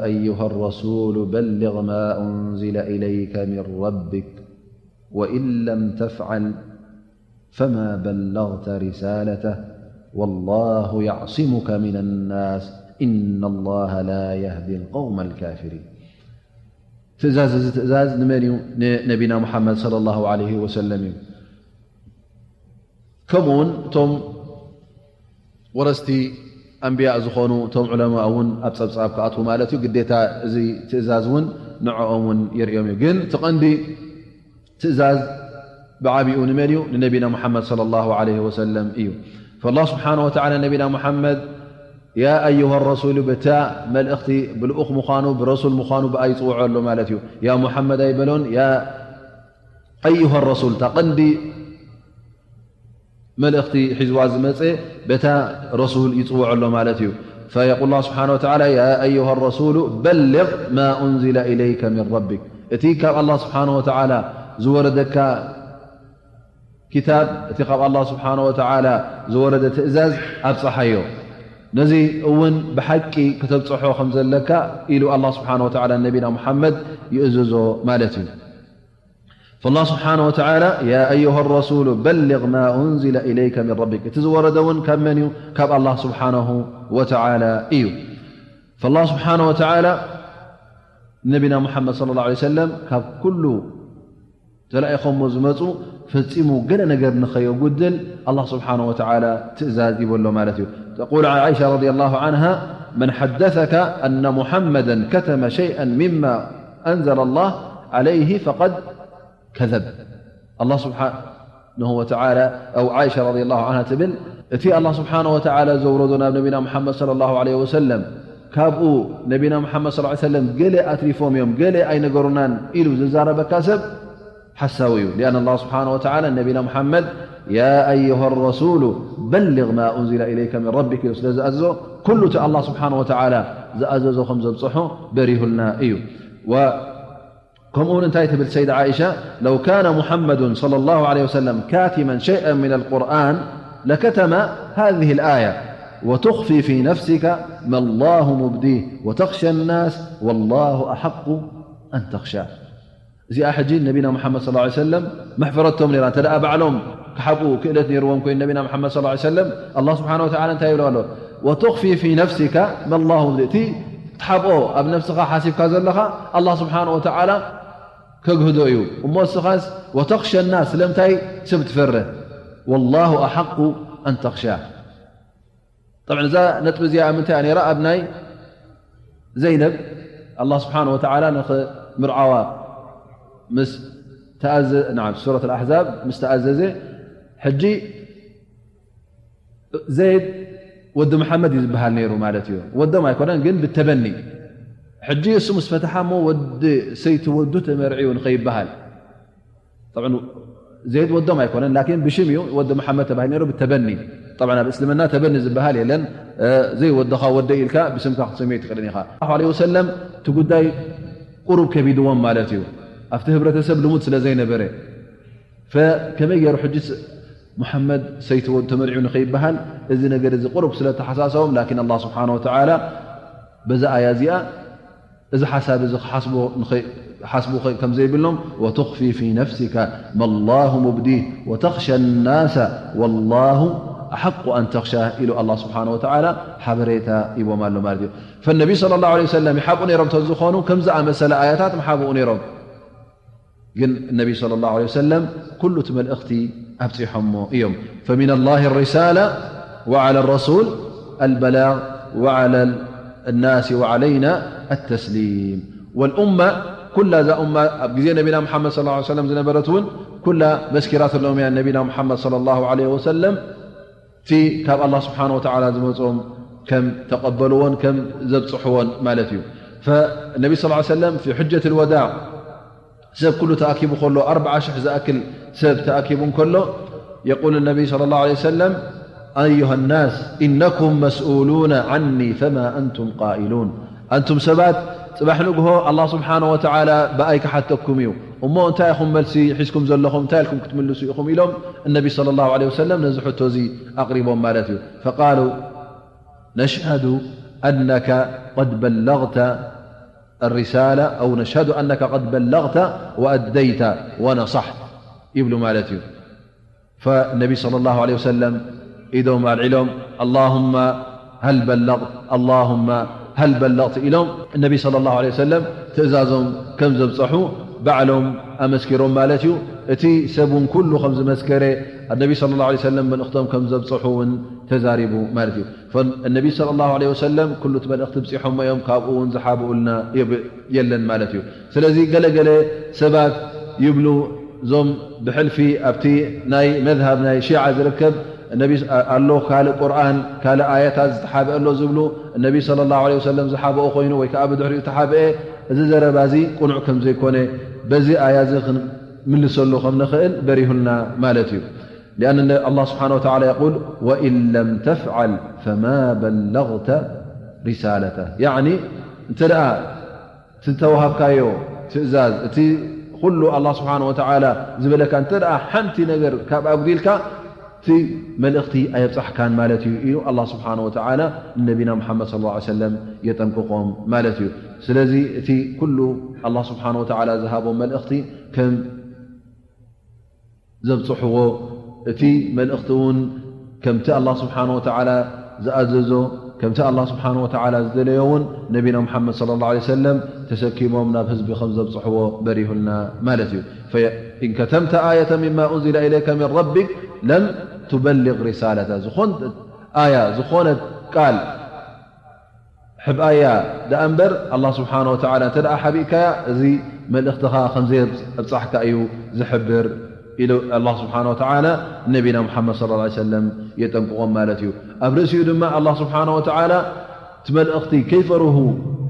أيها الرسول بلغ ما أنزل إليك من ربك وإن لم تفعل فما بلغت رسالته والله يعصمك من الناس إن الله لا يهدي القوم الكافرين ትእዛዝ፣ እዚ ትእዛዝ ንመን እዩ? ንነቢና ሙሓመድ ሰለላሁ ዐለይሂ ወሰለም እዩ። ከምኡ እውን እቶም ወረስቲ ኣንብያእ ዝኾኑ እቶም ዑለማ እውን ኣብ ጸብጻብ ክኣትዉ ማለት እዩ። ግዴታ እዚ ትእዛዝ እውን ንዕኦም እውን የርእዮም እዩ። ግን እቲ ቀንዲ ትእዛዝ ብዓቢኡ ንመን እዩ? ንነቢና ሙሓመድ ሰለላሁ ዐለይሂ ወሰለም እዩ። ፈላህ ስብሓነ ወተዓላ ነቢና ሙሓመድ ያ ኣዩሃ ረሱሉ ብታ መልእኽቲ ብልኡኽ ምዃኑ ብረሱል ምዃኑ ብኣ ይፅውዖ ኣሎ ማለት እዩ። ያ ሙሓመድ ኣይበሎን። ያ ኣዩሃ ረሱል እታ ቀንዲ መልእኽቲ ሒዝዋ ዝመፀ በታ ረሱል ይፅውዖ ኣሎ ማለት እዩ። فيقول الله سبحانه وتعالى يا أيها الرسول بلغ ما أنزل إليك من ربك እቲ ካብ ኣላህ ስብሓነ ወተዓላ ዝወረደካ ኪታብ እቲ ካብ ኣላህ ስብሓነ ወተዓላ ዝወረደ ትእዛዝ ኣብፀሓዮ። ነዚ እውን ብሓቂ ከተብፅሖ ከም ዘለካ ኢሉ ኣላህ ስብሓነ ወተዓላ ነቢና ሙሓመድ ይእዝዞ ማለት እዩ። فالله سبحانه وتعالى يا أيها الرسول بلغ ما أنزل إليك من ربك እቲ ዝወረደ እውን ካብ መን እዩ? ካብ ኣላህ ስብሓነሁ ወተዓላ እዩ። فالله سبحانه وتعالى ነቢና ሙሓመድ صلى الله عليه وسلم ካብ ኩሉ ተላኢኾሞ ዝመፁ ፈፂሙ ገለ ነገር ንኸየጉድል ኣላህ ስብሓነ ወተዓላ ትእዛዝ ይበሎ ማለት እዩ። تقول عائشة رضي الله عنها من حدثك أن محمدا كتم شيئا مما أنزل الله عليه فقد كذب ኣላህ ስብሓ- ስብሓነሁ ወተዓላ፣ ኣው ዓኢሻ ረዲየላሁ ዓንሃ ትብል፣ እቲ ኣላህ ስብሓነሁ ወተዓላ ዘውረዶ ናብ ነቢና ሙሓመድ ሰለላሁ ዓለይሂ ወሰለም፣ ካብኡ ነቢና ሙሓመድ ሰለላሁ ዓለይሂ ወሰለም ገለ ኣትሪፎም እዮም፣ ገለ ኣይነገሩናን ኢሉ ዝዛረበካ ሰብ ሓሳዊ እዩ። ሊኣን ኣላህ ስብሓነሁ ወተዓላ ነቢና ሙሓመድ፣ ያ ኣዩሃ ረሱሉ በሊግ ማ ኡንዚለ ኢለይከ ሚን ረቢክ ኢሉ ስለ ዝኣዘዞ፣ ኩሉ እቲ ኣላህ ስብሓነሁ ወተዓላ ዝኣዘዞ ከም ዘብፅሖ በሪሁልና እዩ። ከምኡ እውን እንታይ ትብል ሰይድ ዓኢሻ፣ ለው ካነ ሙሓመዱን ሰለላሁ ዓለይሂ ወሰለም ካቲመን ሸይአን ሚነል ቁርኣን ለከተመ ሃዚሂል ኣያ ወቱኽፊ ፊ ነፍሲከ መላሁ ሙብዲህ ወተኽሸ ናስ ወላሁ ኣሓቁ ኣን ተኽሻ። እዚኣ ሕጂ ነቢና ሙሓመድ ሰለላሁ ዓለይሂ ወሰለም መሕፈረቶም ነይራ። እንተ ደኣ ባዕሎም ክሓብኡ ክእለት ነይርዎም ኮይኑ ነቢና ሙሓመድ ሰለላሁ ዓለይሂ ወሰለም፣ ኣላህ ስብሓነሁ ወተዓላ እንታይ ይብሎ ኣሎ? ወቱኽፊ ፊ ነፍሲካ መላሁ ሙብዲህ። እቲ ትሓብኦ ኣብ ነፍስኻ ሓሲብካ ዘለኻ ኣላህ ስብሓነሁ ወተዓላ ከግህዶ እዩ። እሞ እስኻስ ወተኽሸ ናስ፣ ስለምንታይ ሰብ ትፈርህ? ወላሁ ኣሓቁ ኣን ተኽሻ። ጠብዓን እዛ ነጥቢ እዚኣ ኣብ ምንታይ እያ ነይራ? ኣብ ናይ ዘይነብ ኣላህ ስብሓነሁ ወተዓላ ንኽምርዓዋ ምስ ተኣዘ-፣ ናዓም፣ ሱረት ኣልኣሕዛብ ምስ ተኣዘዘ፣ ሕጂ ዘይድ ወዲ መሓመድ እዩ ዝበሃል ነይሩ ማለት እዩ። ወዶም ኣይኮነን ግን ብተበኒ። ሕጂ እሱ ምስ ፈትሓ እሞ ወዲ ሰይቲ ወዱ ተመርዕዩ ንኸይበሃል። ጠብዓን ዘይድ ወዶም ኣይኮነን፣ ላኪን ብሽም እዩ ወዲ መሓመድ ተባሂሉ ነይሩ ብተበኒ። ጠብዓን ኣብ እስልምና ተበኒ ዝበሃል የለን። እ፣ ዘይወድኻ ወደይ ኢልካ ብስምካ ክትሰምዮ ኣይትኽእልን ኢኻ። ሰለላሁ ዓለይሂ ወሰለም እቲ ጉዳይ ቁሩብ ከቢድዎም ማለት እዩ። ኣብቲ ህብረተሰብ ልሙድ ስለ ዘይነበረ። ፈ-፣ ከመይ ገይሩ ሕጂ ስ-፣ ሙሓመድ ሰይቲ ወዱ ተመርዕዩ ንኸይበሃል እዚ ነገር እዚ ቁሩብ ስለ ተሓሳሰቦም፣ ላኪን ኣላህ ስብሓነሁ ወተዓላ በዛ ኣያ እዚኣ እዚ ሓሳብ እዚ ክሓስቦ ንኸይ-፣ ክሓስቡ ከ-፣ ከም ዘይብሎም፣ ወቱኽፊ ፊ ነፍሲካ መላሁ ሙብዲህ ወተኽሸ ናሰ ወላሁ ኣሓቁ ኣን ተኽሻህ ኢሉ ኣላህ ስብሓነሁ ወተዓላ ሓበሬታ ሂቦም ኣሎ ማለት እዩ። ፈነቢ ሰለላሁ ዓለይሂ ወሰለም ይሓብኡ ነይሮም ተዝኾኑ፣ ከም ዝኣመሰለ ኣያታት ምሓብኡ ነይሮም። ግን ነቢ ሰለላሁ ዓለይሂ ወሰለም ኩሉ እቲ መልእኽቲ ኣብፂሖሞ እዮም። ፈሚነላሂ ሪሳላ ወዓላ ረሱል ኣልበላግ ወዓላ ናሲ ወዓለይና ኣተስሊም። ወልኡማ፣ ኩላ እዛ ኡማ ኣብ ግዜ ነቢና ሙሓመድ ሰለላሁ ዓለይሂ ወሰለም ዝነበረት እውን ኩላ መስኪራትሎም እያ ነቢና ሙሓመድ ሰለላሁ ዓለይሂ ወሰለም። እቲ ካብ ኣላህ ስብሓነሁ ወተዓላ ዝመፅኦም ከም ተቐበልዎን ከም ዘብፅሕዎን ማለት እዩ። ፈነቢ ሰለላሁ ዓለይሂ ወሰለም ፊ ሕጀት ልወዳዕ ሰብ ኩሉ ተኣኪቡ ከሎ፣ ኣርብዓ ሽሕ ዝኣክል ሰብ ተኣኪቡ እንከሎ፣ የቁል ነቢ ሰለላሁ ዓለይሂ ወሰለም፣ ኣዩሃ ናስ ኢነኩም መስኡሉነ ዓኒ ፈማ ኣንቱም ቃኢሉን። ኣንቱም ሰባት፣ ጽባሕ ንግሆ ኣላህ ስብሓነሁ ወተዓላ ብኣይ ክሓተኩም እዩ። እሞ እንታይ ኢኹም መልሲ ሒዝኩም ዘለኹም? እንታይ ኢልኩም ክትምልሱ ኢኹም? ኢሎም እነቢ ሰለላሁ ዓለይሂ ወሰለም ነዚ ሕቶ እዚ ኣቕሪቦም ማለት እዩ። ፈቃሉ፣ ነሽሃዱ ኣነከ ቀድ በለግተ ኣሪሳላ ኣው ነሽሃዱ ኣነከ ቀድ በለግተ ወኣደይተ ወነሳሕት ይብሉ ማለት እዩ። ፈነቢ ሰለላሁ ዓለይሂ ወሰለም ኢዶም ኣልዒሎም፣ ኣላሁመ ሀል በለግት፣ ኣላሁመ ሀል በለግት ኢሎም ነቢ ሰለላሁ ዓለይሂ ወሰለም ትእዛዞም ከም ዘብፀሑ ባዕሎም ኣመስኪሮም ማለት እዩ። እቲ ሰብ እውን ኩሉ ከም ዝመስከረ፣ ነቢ ሰለላሁ ዓለይሂ ወሰለም መልእኽቶም ከም ዘብፀሑ እውን ተዛሪቡ ማለት እዩ። ፈነቢ ሰለላሁ ዓለይሂ ወሰለም ኩሉ እቲ መልእኽቲ ብፂሖሞ እዮም፣ ካብኡ እውን ዝሓብኡልና የብ-፣ የለን ማለት እዩ። ስለዚ ገለ ገለ ሰባት ይብሉ፣ እዞም ብሕልፊ ኣብቲ ናይ መዝሃብ ናይ ሺዓ ዝርከብ ነቢ ኣሎ፣ ካልእ ቁርኣን፣ ካልእ ኣያታት ዝተሓብአ ኣሎ ዝብሉ፣ ነቢ ሰለላሁ ዓለይሂ ወሰለም ዝሓብኦ ኮይኑ ወይ ከዓ ብድሕሪኡ ተሓብአ፣ እዚ ዘረባ እዚ ቅኑዕ ከም ዘይኮነ በዚ ኣያ እዚ ክንምልሰሉ ከም ንኽእል በሪሁልና ማለት እዩ። ሊኣን ኣላህ ስብሓነ ወተዓላ የቁል፣ ወኢን ለም ተፍዓል ፈማ በለግተ ሪሳለተ። ያዕኒ እንተ ደኣ እቲ ዝተዋሃብካዮ ትእዛዝ፣ እቲ ኩሉ ኣላህ ስብሓነ ወተዓላ ዝበለካ እንተ ደኣ ሓንቲ ነገር ካብ ኣጉዲልካ፣ እቲ መልእኽቲ ኣየብጻሕካን ማለት እዩ ኢሉ ኣላህ ስብሓነ ወተዓላ ንነቢና ሙሓመድ ሰለላሁ ዐለይሂ ወሰለም የጠንቅቖም ማለት እዩ። ስለዚ እቲ ኩሉ ኣላህ ስብሓነ ወተዓላ ዝሃቦም መልእኽቲ ከም ዘብጽሕዎ፣ እቲ መልእኽቲ እውን ከምቲ ኣላህ ስብሓነ ወተዓላ ዝኣዘዞ፣ ከምቲ ኣላህ ስብሓነ ወተዓላ ዝደለዮ እውን ነቢና ሙሓመድ ሰለላሁ ዐለይሂ ወሰለም ተሰኪሞም ናብ ህዝቢ ከም ዘብጽሕዎ በሪሁልና ማለት እዩ። ፈኢን ከተምተ ኣየተ ሚማ ኡንዚለ ኢለይከ ሚን ረቢክ ለም ቱበሊግ ሪሳለተ። ዝኾነት ኣያ፣ ዝኾነት ቃል፣ ሕብኣያ ደኣ እምበር፣ ኣላህ ስብሓነ ወተዓላ እንተ ደኣ ሓቢእካያ፣ እዚ መልእኽትኻ ከም ዘየብጻሕካ እዩ ዝሕብር ኢሉ ኣላህ ስብሓነ ወተዓላ ነቢና ሙሓመድ ሰለላሁ ዐለይሂ ወሰለም የጠንቅቖም ማለት እዩ። ኣብ ርእሲኡ ድማ ኣላህ ስብሓነ ወተዓላ እቲ መልእኽቲ ከይፈርሁ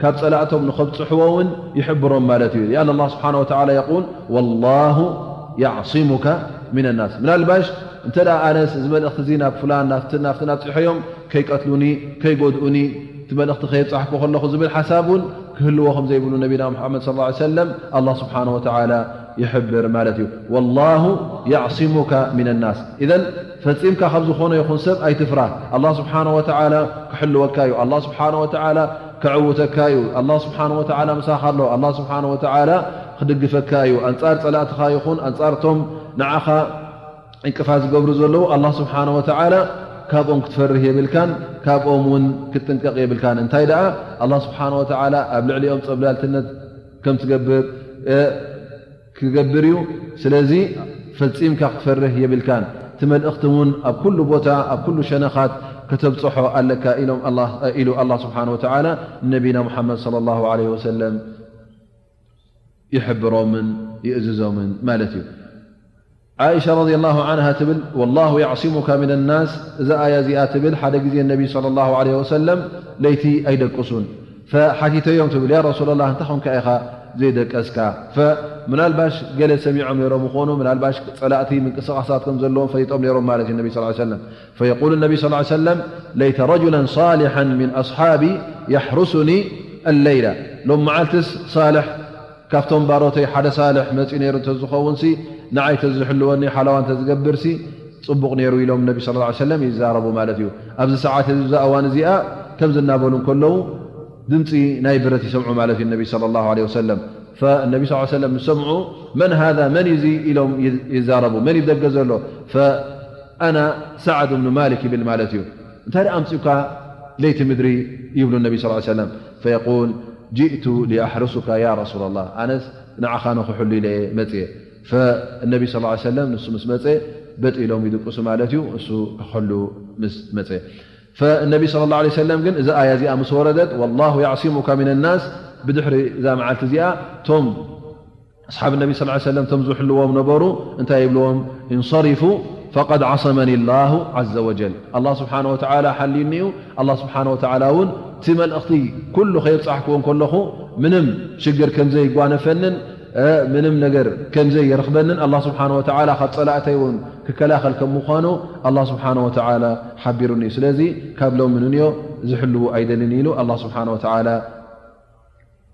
ካብ ጸላእቶም ንኸብጽሕዎ እውን ይሕብሮም ማለት እዩ። ሊኣን ኣላህ ስብሓነ ወተዓላ የቁል፣ ወላሁ ያዕሲሙካ ሚነ ናስ። ምናልባሽ እንተ ደኣ ኣነስ እዚ መልእኽቲ እዚ ናብ ፍላን ናፍትን ናፍትን ኣብጺሐዮም ከይቀትሉኒ፣ ከይጎድኡኒ፣ እቲ መልእኽቲ ከየብጻሕኩ ከለኹ ዝብል ሓሳብ እውን ክህልዎ ከም ዘይብሉ ነቢና ሙሓመድ ሰለላሁ ዐለይሂ ወሰለም ኣላህ ስብሓነ ወተዓላ ይሕብር ማለት እዩ። ወላሁ ያዕሲሙካ ሚነ ናስ። ኢዘን ፈጺምካ ካብ ዝኾነ ይኹን ሰብ ኣይትፍራህ። ኣላህ ስብሓነ ወተዓላ ክሕልወካ እዩ። ኣላህ ስብሓነ ወተዓላ ከዕውተካ እዩ። ኣላህ ስብሓነ ወተዓላ ምሳኻ ኣሎ። ኣላህ ስብሓነ ወተዓላ ክድግፈካ እዩ። ኣንጻር ጸላእትኻ ይኹን ኣንጻርቶም ንዓኻ ዕንቅፋት ዝገብሩ ዘለዉ ኣላህ ስብሓነ ወተዓላ ካብኦም ክትፈርህ የብልካን፣ ካብኦም እውን ክትጥንቀቕ የብልካን። እንታይ ደኣ ኣላህ ስብሓነ ወተዓላ ኣብ ልዕሊኦም ጸብላልትነት ከም ትገብር፣ እ፣ ክገብር እዩ። ስለዚ ፈጺምካ ክትፈርህ የብልካን። እቲ መልእኽቲ እውን ኣብ ኩሉ ቦታ፣ ኣብ ኩሉ ሸነኻት ከተብጽሖ ኣለካ ኢሎም ኣላህ፣ ኢሉ ኣላህ ስብሓነ ወተዓላ ንነቢና ሙሓመድ ሰለላሁ ዐለይሂ ወሰለም ይሕብሮምን ይእዝዞምን ማለት እዩ። ዓኢሻ ረዲየላሁ ዓንሃ ትብል፣ ወላሁ ያዕሲሙካ ሚነ ናስ። እዛ ኣያ እዚኣ ትብል፣ ሓደ ግዜ ነቢ ሰለላሁ ዐለይሂ ወሰለም ለይቲ ኣይደቅሱን። ፈሓቲተዮም ትብል፣ ያ ረሱለላህ፣ እንታይ ኾንካ ኢኻ ዘይደቀስካ? ፈምናልባሽ ገለ ሰሚዖም ነይሮም ይኾኑ፣ ምናልባሽ ጸላእቲ ምንቅስቓሳት ከም ዘለዎም ፈሊጦም ነይሮም ማለት እዩ ነቢ ሰለላሁ ዐለይሂ ወሰለም። ፈየቁሉ ነቢ ሰለላሁ ዐለይሂ ወሰለም፣ ለይተ ረጁለን ሳሊሐን ሚን ኣስሓቢ የሕሩሱኒ ኣለይላ። ሎም መዓልትስ ሳልሕ ካብቶም ባሮተይ ሓደ ሳልሕ መጺኡ ነይሩ እንተዝኸውንሲ፣ ንዓይ ተዝሕልወኒ፣ ሓለዋ እንተዝገብርሲ ጽቡቕ ነይሩ ኢሎም ነቢ ሰለላሁ ዐለይሂ ወሰለም ይዛረቡ ማለት እዩ። ኣብዚ ሰዓት እዚ፣ እዛ እዋን እዚኣ ከምዚ እናበሉ እንከለዉ ድምጺ ናይ ብረት ይሰምዑ ማለት እዩ ነቢ ሰለላሁ ዐለይሂ ወሰለም። ፈነቢ ሰለላሁ ዐለይሂ ወሰለም ምስ ሰምዑ፣ መን ሃዛ፣ መን እዩ እዚ ኢሎም ይ-፣ ይዛረቡ፣ መን እዩ ደገ ዘሎ? ፈኣና ሰዕድ ብኑ ማሊክ ይብል ማለት እዩ። እንታይ ደኣ ኣምጺኡካ ለይቲ ምድሪ ይብሉ ነቢ ሰለላሁ ዐለይሂ ወሰለም። ፈየቁል ጅእቱ ሊኣሕሩሱካ ያ ረሱለላህ፣ ኣነስ ንዓኻ ንኽሕሉ ኢለ እየ መጽየ። ፈነቢ ሰለላሁ ዐለይሂ ወሰለም ንሱ ምስ መጸ በጥ ኢሎም ይድቅሱ ማለት እዩ፣ እሱ ክሕሉ ምስ መጸ። ፈነቢ ሰለላሁ ዐለይሂ ወሰለም ግን እዛ ኣያ እዚኣ ምስ ወረደት፣ ወላሁ ያዕሲሙካ ሚነ ናስ፣ ብድሕሪ እዛ መዓልቲ እዚኣ እቶም ኣስሓብ ነቢ ሰለላሁ ዐለይሂ ወሰለም እቶም ዝሕልዎም ነበሩ፣ እንታይ ይብልዎም? እንሰሪፉ ፈቀድ ዓሰመኒ ላሁ ዐዘ ወጀል። ኣላህ ስብሓነ ወተዓላ ሓልዩኒ እዩ። ኣላህ ስብሓነ ወተዓላ እውን እቲ መልእኽቲ ኩሉ ከየብጻሕክዎ እንከለኹ ምንም ሽግር ከም ዘይጓነፈንን፣ እ፣ ምንም ነገር ከም ዘይረኽበንን ኣላህ ስብሓነ ወተዓላ ካብ ጸላእተይ እውን ክከላኸል ከም ምዃኑ ኣላህ ስብሓነ ወተዓላ ሓቢሩኒ እዩ። ስለዚ ካብ ሎሚ ንንዮ ዝሕልዉ ኣይደልን ኢሉ ኣላህ ስብሓነ ወተዓላ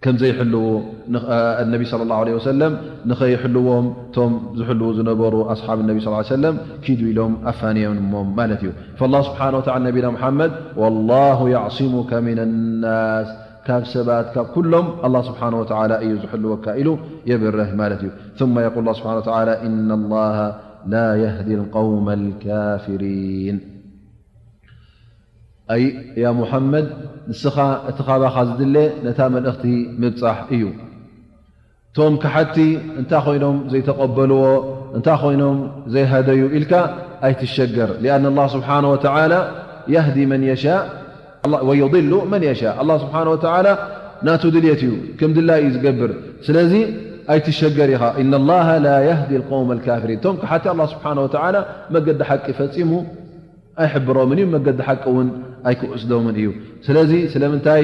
ከም ዘይሕልዉ ን-፣ እ፣ ነቢ ሰለላሁ ዐለይሂ ወሰለም ንኸይሕልዎም እቶም ዝሕልዉ ዝነበሩ ኣስሓብ ነቢ ሰለላሁ ዐለይሂ ወሰለም ኪዱ ኢሎም ኣፋንዮሞም ማለት እዩ። ፈላህ ስብሓነ ወተዓላ ነቢና ሙሓመድ ወላሁ ያዕሲሙከ ሚነ ናስ፣ ካብ ሰባት ካብ ኩሎም ኣላህ ስብሓነ ወተዓላ እዩ ዝሕልወካ ኢሉ የብርህ ማለት እዩ። ثم يقول الله سبحانه وتعالى إن الله لا يهدي القوم الكافرين። ኣይ ያ ሙሓመድ፣ ንስኻ እቲ ካባኻ ዝድለ ነታ መልእኽቲ ምብጻሕ እዩ። እቶም ከሓድቲ እንታይ ኮይኖም ዘይተቐበልዎ፣ እንታይ ኮይኖም ዘይሃደዩ ኢልካ ኣይትሸገር። ሊኣን ኣላህ ስብሓነ ወተዓላ የህዲ መን የሻእ ወዩድሉ መን የሻእ። ኣላህ ስብሓነ ወተዓላ ናቱ ድልየት እዩ ከም ድላይ እዩ ዝገብር። ስለዚ ኣይትሸገር ኢኻ። ኢነ ላሃ ላ የህዲ ልቀውመ ልካፊሪን። እቶም ከሓድቲ ኣላህ ስብሓነ ወተዓላ መገዲ ሓቂ ፈጺሙ ኣይሕብሮምን እዩ፣ መገዲ ሓቂ እውን ኣይክወስዶምን እዩ። ስለዚ ስለምንታይ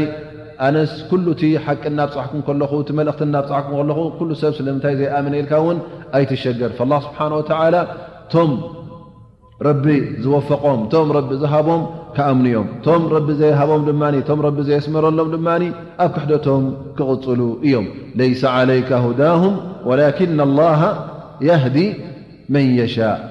ኣነስ ኩሉ እቲ ሓቂ እናብጻሕኩ ከለኹ፣ እቲ መልእኽቲ እናብጻሕኩ ከለኹ፣ ኩሉ ሰብ ስለምንታይ ዘይኣምን ኢልካ እውን ኣይትሸገር። ፈላህ ስብሓነ ወተዓላ እቶም ረቢ ዝወፈቖም፣ እቶም ረቢ ዝሃቦም ክኣምኑ እዮም። እቶም ረቢ ዘይሃቦም ድማ፣ እቶም ረቢ ዘየስመረሎም ድማ ኣብ ክሕደቶም ክቕጽሉ እዮም። ለይሰ ዓለይከ ሁዳሁም ወላኪን ኣላሃ የህዲ መን የሻእ።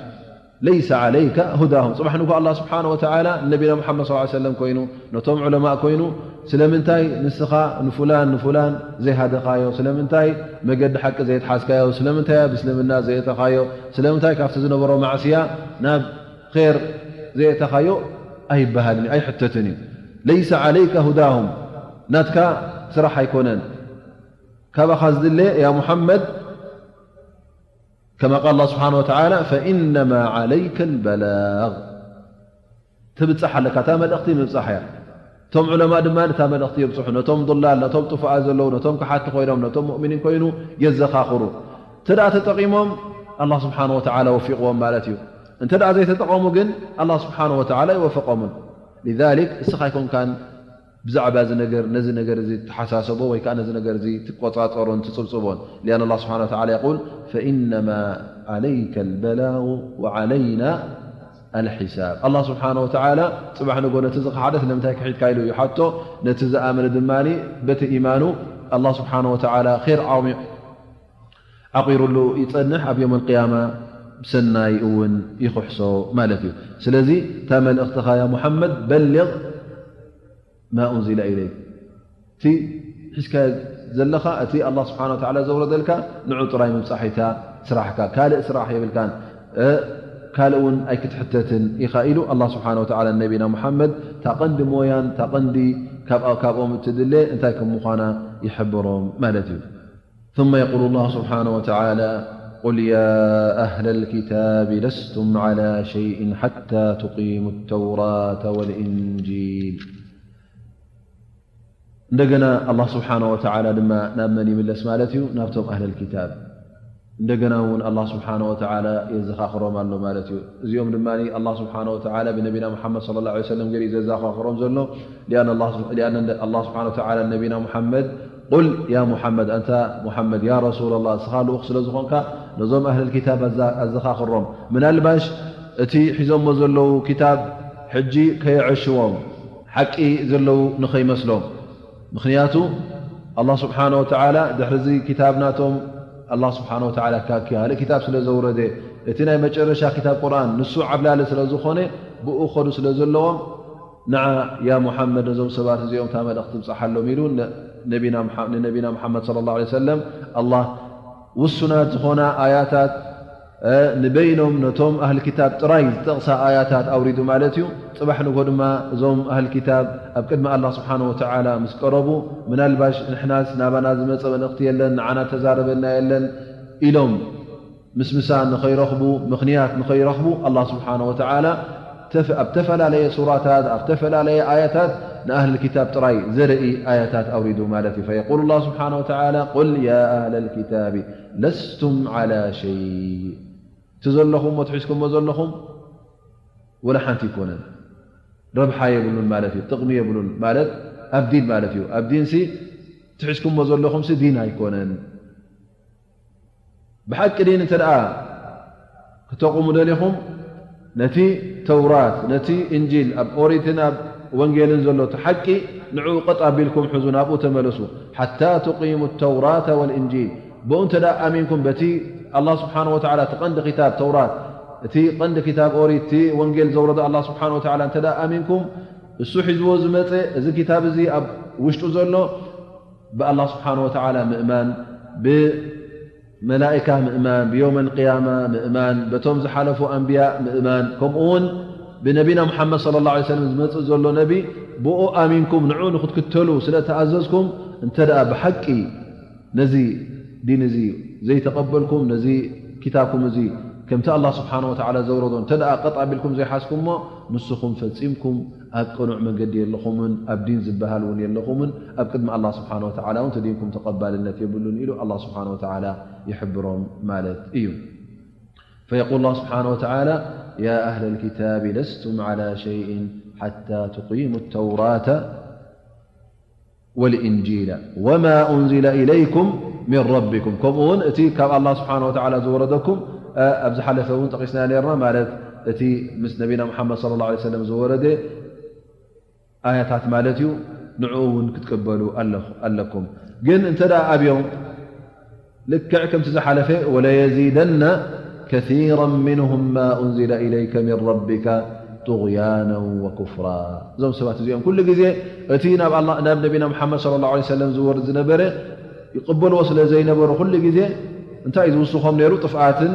ለይሰ ዓለይከ ሁዳሁም። ጽባሕ ንግሆ ኣላህ ስብሓነ ወተዓላ ንነቢና ሙሓመድ ሰለላሁ ዐለይሂ ወሰለም ኮይኑ፣ ነቶም ዑለማእ ኮይኑ፣ ስለምንታይ ንስኻ ንፉላን ንፉላን ዘይሃደኻዮ? ስለምንታይ መገዲ ሓቂ ዘይትሓዝካዮ? ስለምንታይ ኣብ እስልምና ዘየእተኻዮ? ስለምንታይ ካብቲ ዝነበሮ ማዕስያ ናብ ኼር ዘየእተኻዮ? ኣይበሃልን እዩ፣ ኣይሕተትን እዩ። ለይሰ ዓለይከ ሁዳሁም፣ ናትካ ስራሕ ኣይኮነን። ካባኻ ዝድለ ያ ሙሓመድ፣ ከማ ቃል ኣላህ ስብሓነ ወተዓላ፣ ፈኢነማ ዓለይከ ልበላግ፣ ትብጻሕ ኣለካ፣ እታ መልእኽቲ ምብጻሕ እያ። እቶም ዑለማ ድማ እታ መልእኽቲ የብጽሑ፣ ነቶም ዱላል፣ ነቶም ጥፉኣት ዘለዉ፣ ነቶም ከሓድቲ ኮይኖም፣ ነቶም ሙእሚኒን ኮይኑ የዘኻኽሩ። እንተ ደኣ ተጠቒሞም፣ ኣላህ ስብሓን ወተዓላ ወፊቕዎም ማለት እዩ። እንተ ደኣ ዘይተጠቐሙ ግን ኣላህ ስብሓን ወተዓላ ኣይወፈቖምን። ሊዛሊክ እስኻ ኣይኮንካን ብዛዕባ እዚ ነገር፣ ነዚ ነገር እዚ ትሓሳሰቦ ወይ ከዓ ነዚ ነገር እዚ ትቆጻጸሮን ትጽብጽቦን። ሊኣን ኣላህ ስብሓን ወተዓላ የቁል ፈኢነማ ዓለይከ ልበላጉ ወዓለይና ኣልሒሳብ። ኣላህ ስብሓን ወተዓላ ጽባሕ ንጎ ነቲ ዝኸሓደ ስለምንታይ ክሒድካ ኢሉ እዩ ሓቶ። ነቲ ዝኣመነ ድማ በቲ ኢማኑ ኣላህ ስብሓን ወተዓላ ር ዓሚ ዓቒሩሉ ይጸንሕ፣ ኣብ ዮም ኣልቅያማ ብሰናይ እውን ይኽሕሶ ማለት እዩ። ስለዚ እታ መልእኽትኻ ያ ሙሓመድ በሊቕ ማ ኡንዚለ ኢለይክ፣ እቲ ሒዝካ ዘለኻ እቲ ኣላህ ስብሓን ወተዓላ ዘውረደልካ ንዑ ጥራይ ምብጻሕ እታ ስራሕካ፣ ካልእ ስራሕ የብልካን፣ እ፣ ካልእ እውን ኣይክትሕተትን ኢኻ ኢሉ ኣላህ ስብሓን ወተዓላ ንነቢና ሙሓመድ እታ ቀንዲ ሞያን እታ ቀንዲ ካብ-፣ ካብኦም እትድለ እንታይ ከም ምዃና ይሕብሮም ማለት እዩ። ثم يقول الله سبحانه وتعالى: قل يا أهل الكتاب لستم على شيء حتى تقيموا التوراة والإنجيل. እንደገና ኣላህ ስብሓነ ወተዓላ ድማ ናብ መን ይምለስ ማለት እዩ? ናብቶም ኣህለል ኪታብ። እንደገና እውን ኣላህ ስብሓነ ወተዓላ የዘኻኽሮም ኣሎ ማለት እዩ። እዚኦም ድማ ኣላህ ስብሓነ ወተዓላ ብነቢና ሙሓመድ ሰለላሁ ዐለይሂ ወሰለም ገይሩ እዩ ዘዘኻኽሮም ዘሎ። ሊኣን ኣላህ ስብ-፣ ሊኣን እንደ-፣ ኣላህ ስብሓነ ወተዓላ ነቢና ሙሓመድ፣ ቁል ያ ሙሓመድ፣ ኣንታ ሙሓመድ፣ ያ ረሱለላህ፣ እስኻ ልኡኽ ስለ ዝኾንካ ነዞም ኣህለል ኪታብ ኣዛ-፣ ኣዘኻኽሮም። ምናልባሽ እቲ ሒዞሞ ዘለዉ ኪታብ ሕጂ ከየዐሽዎም፣ ሓቂ ዘለዉ ንኸይመስሎም። ምኽንያቱ ኣላህ ስብሓነ ወተዓላ ድሕሪ እዚ ኪታብ ናቶም ኣላህ ስብሓነ ወተዓላ ካብ ካልእ ኪታብ ስለ ዘውረደ፣ እቲ ናይ መጨረሻ ኪታብ ቁርኣን ንሱ ዓብላሊ ስለ ዝኾነ፣ ብኡ ክኸዱ ስለ ዘለዎም፣ ንዓ ያ ሙሓመድ ነዞም ሰባት እዚኦም እታ መልእኽቲ ትብጽሓሎም ኢሉ ነ-፣ ነቢና ምሓ-፣ ንነቢና ሙሓመድ ሰለላሁ ዐለይሂ ወሰለም ኣላህ ውሱናት ዝኾና ኣያታት፣ እ፣ ንበይኖም ነቶም ኣህል ኪታብ ጥራይ ዝጠቕሳ ኣያታት ኣውሪዱ ማለት እዩ። ጽባሕ ንግሆ ድማ እዞም ኣህል ኪታብ ኣብ ቅድሚ ኣላህ ስብሓነ ወተዓላ ምስ ቀረቡ፣ ምናልባሽ ንሕናስ ናባና ዝመጸ መልእኽቲ የለን፣ ንዓና ተዛረበና የለን ኢሎም ምስምሳ ንኸይረኽቡ፣ ምኽንያት ንኸይረኽቡ፣ ኣላህ ስብሓነ ወተዓላ ተፍ-፣ ኣብ ተፈላለየ ሱራታት፣ ኣብ ተፈላለየ ኣያታት ንኣህል ኪታብ ጥራይ ዘርኢ ኣያታት ኣውሪዱ ማለት እዩ። ፈየቁሉ ኣላህ ስብሓነ ወተዓላ፣ ቁል ያ ኣህለል ኪታቢ ለስቱም ዓላ ሸይእ። እቲ ዘለኹም፣ እቲ ሒዝኩሞ ዘለኹም ወላ ሓንቲ ኣይኮነን። ረብሓ የብሉን ማለት እዩ። ጥቕሚ የብሉን ማለት ኣብ ዲን ማለት እዩ። ኣብ ዲንሲ እቲ ሒዝኩሞ ዘለኹምሲ ዲን ኣይኮነን። ብሓቂ ዲን እንተ ደኣ ክተቑሙ ደሊኹም፣ ነቲ ተውራት፣ ነቲ እንጂል፣ ኣብ ኦሪትን ኣብ ወንጌልን ዘሎ እቲ ሓቂ፣ ንዕኡ ቀጥ ኣቢልኩም ሕዙ፣ ናብኡ ተመለሱ። ሓታ ቱቂሙ ተውራተ ወልእንጂል። ብኡ እንተ ደኣ ኣሚንኩም፣ በቲ ኣላህ ስብሓነሁ ወተዓላ፣ እቲ ቀንዲ ኪታብ ተውራት፣ እቲ ቀንዲ ኪታብ ኦሪት፣ እቲ ወንጌል ዘውረዶ ኣላህ ስብሓነሁ ወተዓላ እንተ ደኣ ኣሚንኩም፣ እሱ ሒዝዎ ዝመጸ፣ እዚ ኪታብ እዚ ኣብ ውሽጡ ዘሎ፣ ብኣላህ ስብሓነሁ ወተዓላ ምእማን፣ ብመላኢካ ምእማን፣ ብዮመል ቅያማ ምእማን፣ በቶም ዝሓለፉ ኣንብያ ምእማን፣ ከምኡ እውን ብነቢና ሙሓመድ ሰለላሁ ዐለይሂ ወሰለም ዝመጽእ ዘሎ ነቢ፣ ብኡ ኣሚንኩም ንዕኡ ንኽትክተሉ ስለ እተኣዘዝኩም፣ እንተ ደኣ ብሓቂ ነዚ ዲን እዚ ዘይተቐበልኩም፣ ነዚ ኪታብኩም እዚ ከምቲ ኣላህ ስብሓነሁ ወተዓላ ዘውረዶ እንተ ደኣ ቀጥ ኣቢልኩም ዘይሓዝኩሞ፣ ንስኹም ፈጺምኩም ኣብ ቅኑዕ መንገዲ የለኹምን፣ ኣብ ዲን ዝበሃል እውን የለኹምን፣ ኣብ ቅድሚ ኣላህ ስብሓነሁ ወተዓላ እውን እቲ ዲንኩም ተቐባልነት የብሉን ኢሉ ኣላህ ስብሓነሁ ወተዓላ ይሕብሮም ማለት እዩ። فيقول الله سبحانه وتعالى: يا أهل الكتاب لستم على شيء حتى تقيموا التوراة والإنجيل وما أنزل إليكم من ربكم. ከምኡ እውን እቲ ካብ ኣላህ ስብሓነሁ ወተዓላ ዝወረደኩም፣ እ፣ ኣብ ዝሓለፈ እውን ጠቒስና ነርና፣ ማለት እቲ ምስ ነቢና ሙሓመድ ሰለላሁ ዐለይሂ ወሰለም ዝወረደ ኣያታት ማለት እዩ። ንዕኡ እውን ክትቅበሉ ኣለኹ-፣ ኣለኩም። ግን እንተ ደኣ ኣብዮም ልክዕ ከምቲ ዝሓለፈ፣ ወለየዚደነ ከሲራን ሚንሁም ማ ኡንዚለ ኢለይከ ሚን ረቢከ ጡግያና ወኩፍራ። እዞም ሰባት እዚኦም ኩሉ ግዜ እቲ ናብ ኣላ-፣ ናብ ነቢና ሙሓመድ ሰለላሁ ዐለይሂ ወሰለም ዝወርድ ዝነበረ ይቕበልዎ ስለ ዘይነበሩ፣ ኩሉ ግዜ እንታይ እዩ ዝውስኾም ነይሩ? ጥፍኣትን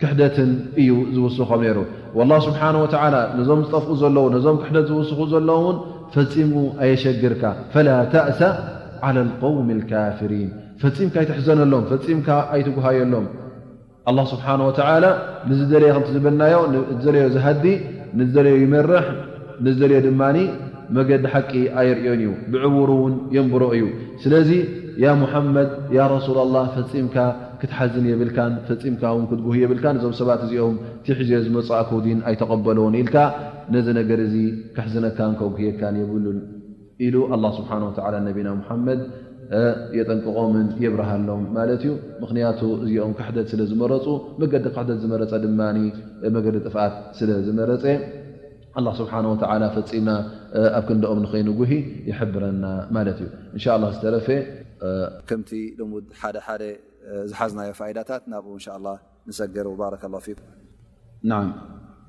ክሕደትን እዩ ዝውስኾም ነይሩ። ወላህ ስብሓነ ወተዓላ ነዞም ዝጠፍኡ ዘለዉ፣ ነዞም ክሕደት ዝውስኹ ዘለዉ እውን ፈጺሙ ኣየሸግርካ። ፈላ ተእሰ ዓላ ልቀውሚ ልካፊሪን። ፈጺምካ ኣይትሕዘነሎም፣ ፈጺምካ ኣይትጉሃየሎም። ኣላህ ስብሓነ ወተዓላ ንዝደለየ ከምቲ ዝበልናዮ፣ ንዝደለዮ ዝሃዲ፣ ንዝደለዮ ይመርሕ፣ ንዝደለዮ ድማ መገዲ ሓቂ ኣየርእዮን እዩ። ብዕውሩ እውን የንብሮ እዩ። ስለዚ ያ ሙሓመድ፣ ያ ረሱላላህ፣ ፈጺምካ ክትሓዝን የብልካን፣ ፈጺምካ እውን ክትጉህ የብልካን። እዞም ሰባት እዚኦም እቲ ሒዘዮ ዝመጻእኩ ዲን ኣይተቐበልዎን ኢልካ፣ ነዚ ነገር እዚ ከሕዝነካን ከጉህየካን የብሉን ኢሉ ኣላህ ስብሓነ ወተዓላ ነቢና ሙሓመድ፣ እ፣ የጠንቅቖምን የብርሃሎም ማለት እዩ። ምኽንያቱ እዚኦም ክሕደት ስለ ዝመረጹ፣ መገዲ ክሕደት ዝመረጸ ድማ መገዲ ጥፍኣት ስለ ዝመረጸ፣ ኣላህ ስብሓነ ወተዓላ ፈጺምና፣ እ፣ ኣብ ክንድኦም ንኸይንጉሂ ይሕብረና ማለት እዩ። እንሻ ኣላህ ዝተረፈ፣ እ፣ ከምቲ ልሙድ ሓደ ሓደ፣ እ፣ ዝሓዝናዮ ፋይዳታት ናብኡ እንሻ ኣላህ ንሰግር። ወባረከ ላሁ ፊኩም። ናም።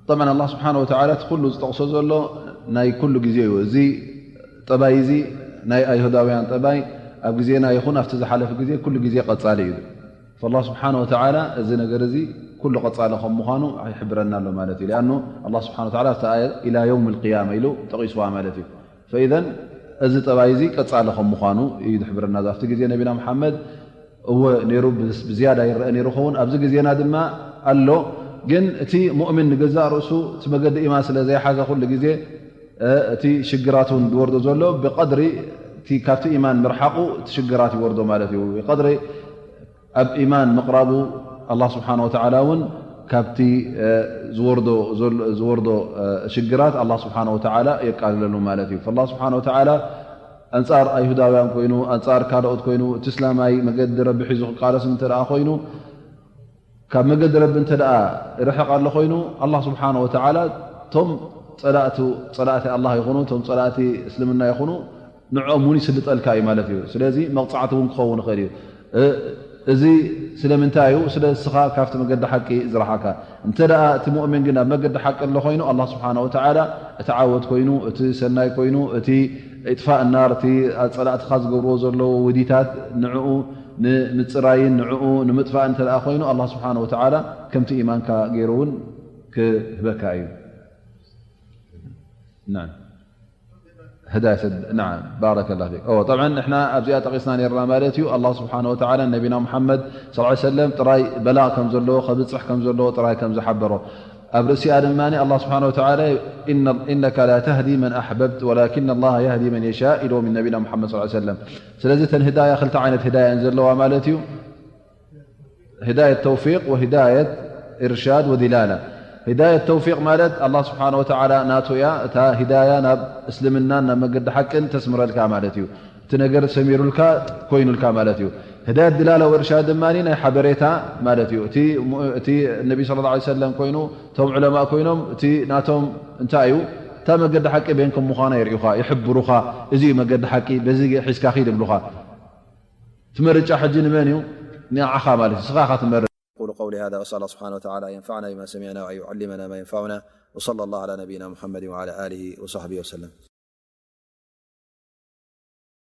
ጠብዓን ኣላህ ስብሓነ ወተዓላ እቲ ኩሉ ዝጠቕሶ ዘሎ ናይ ኩሉ ግዜ እዩ። እዚ ጠባይ እዚ ናይ ኣይሁዳውያን ጠባይ ኣብ ግዜና ይኹን ኣብቲ ዝሓለፈ ግዜ ኩሉ ግዜ ቀጻሊ እዩ። ፈላህ ስብሓነ ወተዓላ እዚ ነገር እዚ ኩሉ ቀጻሊ ከም ምዃኑ ይሕብረና ኣሎ ማለት እዩ። ሊኣኑ ኣላህ ስብሓነ ወተዓላ ኣብቲ ኣያ ኢላ የውም ልቅያማ ኢሉ ጠቒስዋ ማለት እዩ። ፈኢዘን እዚ ጠባይ እዚ ቀጻሊ ከም ምዃኑ እዩ ዝሕብረና። ኣብቲ ግዜ ነቢና መሓመድ እወ ነይሩ፣ ብዝ-፣ ብዝያዳ ይረአ ነይሩ ኸውን። ኣብዚ ግዜና ድማ ኣሎ። ግን እቲ ሙእሚን ንገዛእ ርእሱ እቲ መገዲ ኢማን ስለ ዘይሓዘ ኩሉ ግዜ፣ እ፣ እቲ ሽግራት እውን ዝወርዶ ዘሎ ብቐድሪ እቲ ካብቲ ኢማን ምርሓቑ እቲ ሽግራት ይወርዶ ማለት እዩ። ብቐድሪ ኣብ ኢማን ምቕራቡ ኣላህ ስብሓነ ወተዓላ እውን ካብቲ፣ እ፣ ዝወርዶ ዘሎ፣ ዝወርዶ፣ እ፣ ሽግራት ኣላህ ስብሓነ ወተዓላ የቃልለሉ ማለት እዩ። ፈላህ ስብሓነ ወተዓላ ኣንጻር ኣይሁዳውያን ኮይኑ፣ ኣንጻር ካልኦት ኮይኑ፣ እቲ እስላማይ መገዲ ረቢ ሒዙ ክቃለስ እንተ ደኣ ኮይኑ፣ ካብ መገዲ ረቢ እንተ ደኣ ርሕቕ ኣሎ ኮይኑ፣ ኣላህ ስብሓነ ወተዓላ እቶም ጸላእቱ፣ ጸላእቲ ኣላህ ይኹኑ፣ እቶም ጸላእቲ እስልምና ይኹኑ፣ ንዕኦም እውን ይስልጠልካ እዩ ማለት እዩ። ስለዚ መቕጻዕቲ እውን ክኸውን ይኽእል እዩ። እ-፣ እዚ ስለምንታይ እዩ? ስለ ንስኻ ካብቲ መገዲ ሓቂ ዝረሓካ። እንተ ደኣ እቲ ሙእሚን ግን ኣብ መገዲ ሓቂ ኣሎ ኮይኑ፣ ኣላህ ስብሓነ ወተዓላ እቲ ዓወት ኮይኑ፣ እቲ ሰናይ ኮይኑ፣ እቲ ኢጥፋእ ናር፣ እቲ ኣብ ጸላእትኻ ዝገብርዎ ዘለዉ ውዲታት ንዕኡ ንምጽራይን ንዕኡ ንምጥፋእን እንተ ደኣ ኮይኑ፣ ኣላህ ስብሓነ ወተዓላ ከምቲ ኢማንካ ገይሩ እውን ክህበካ እዩ። ናም። ህዳየት፣ ናም፣ ባረከላሁ ፊክ። ኦ፣ ጠብዓን ንሕና ኣብዚኣ ጠቒስና ነይርና ማለት እዩ። ኣላህ ስብሓነ ወተዓላ ነቢና ሙሓመድ ሰለላሁ ዐለይሂ ወሰለም ጥራይ በላቕ ከም ዘለዎ፣ ከብጽሕ ከም ዘለዎ ጥራይ ከም ዝሓበሮ። ኣብ ርእሲኣ ድማ ኣላህ ስብሓነ ወተዓላ፣ "ኢነ-፣ ኢነካ ላ ተህዲ መን ኣሕበብት ወላኪነ ላሃ የህዲ መን የሻእ" ኢልዎም እዩ ነቢና ሙሓመድ ሰለላሁ ዐለይሂ ወሰለም። ስለዚ እተን ህዳያ ክልተ ዓይነት ህዳያ እየን ዘለዋ ማለት እዩ። ህዳየት ተውፊቅ ወህዳየት ኢርሻድ ወዲላላ። ህዳየት ተውፊቅ ማለት ኣላህ ስብሓነ ወተዓላ ናቱ እያ። እታ ሂዳያ ናብ እስልምናን ናብ መገዲ ሓቅን ተስምረልካ ማለት እዩ። እቲ ነገር ሰሚሩልካ ኮይኑልካ ማለት እዩ። ህዳየት ድላላ ወኢርሻድ ድማ ናይ ሓበሬታ ማለት እዩ። እቲ፣ እቲ ነቢ ሰለላሁ ዐለይሂ ወሰለም ኮይኑ፣ እቶም ዑለማእ ኮይኖም፣ እቲ ናቶም እንታይ እዩ? እታ መገዲ ሓቂ በይን ከም ምዃና የርእዩኻ፣ ይሕብሩኻ። እዚ እዩ መገዲ ሓቂ፣ በዚ ሒዝካ ኺድ ይብሉኻ። እቲ ምርጫ ሕጂ ንመን እዩ? ንዓኻ ማለት እዩ። ንስኻ ኢኻ ትመርጽ። أقول قولي هذا وأسأل الله سبحانه وتعالى أن ينفعنا بما سمعنا وأن يعلمنا ما ينفعنا، وصلى الله على نبينا محمد وعلى آله وصحبه وسلم.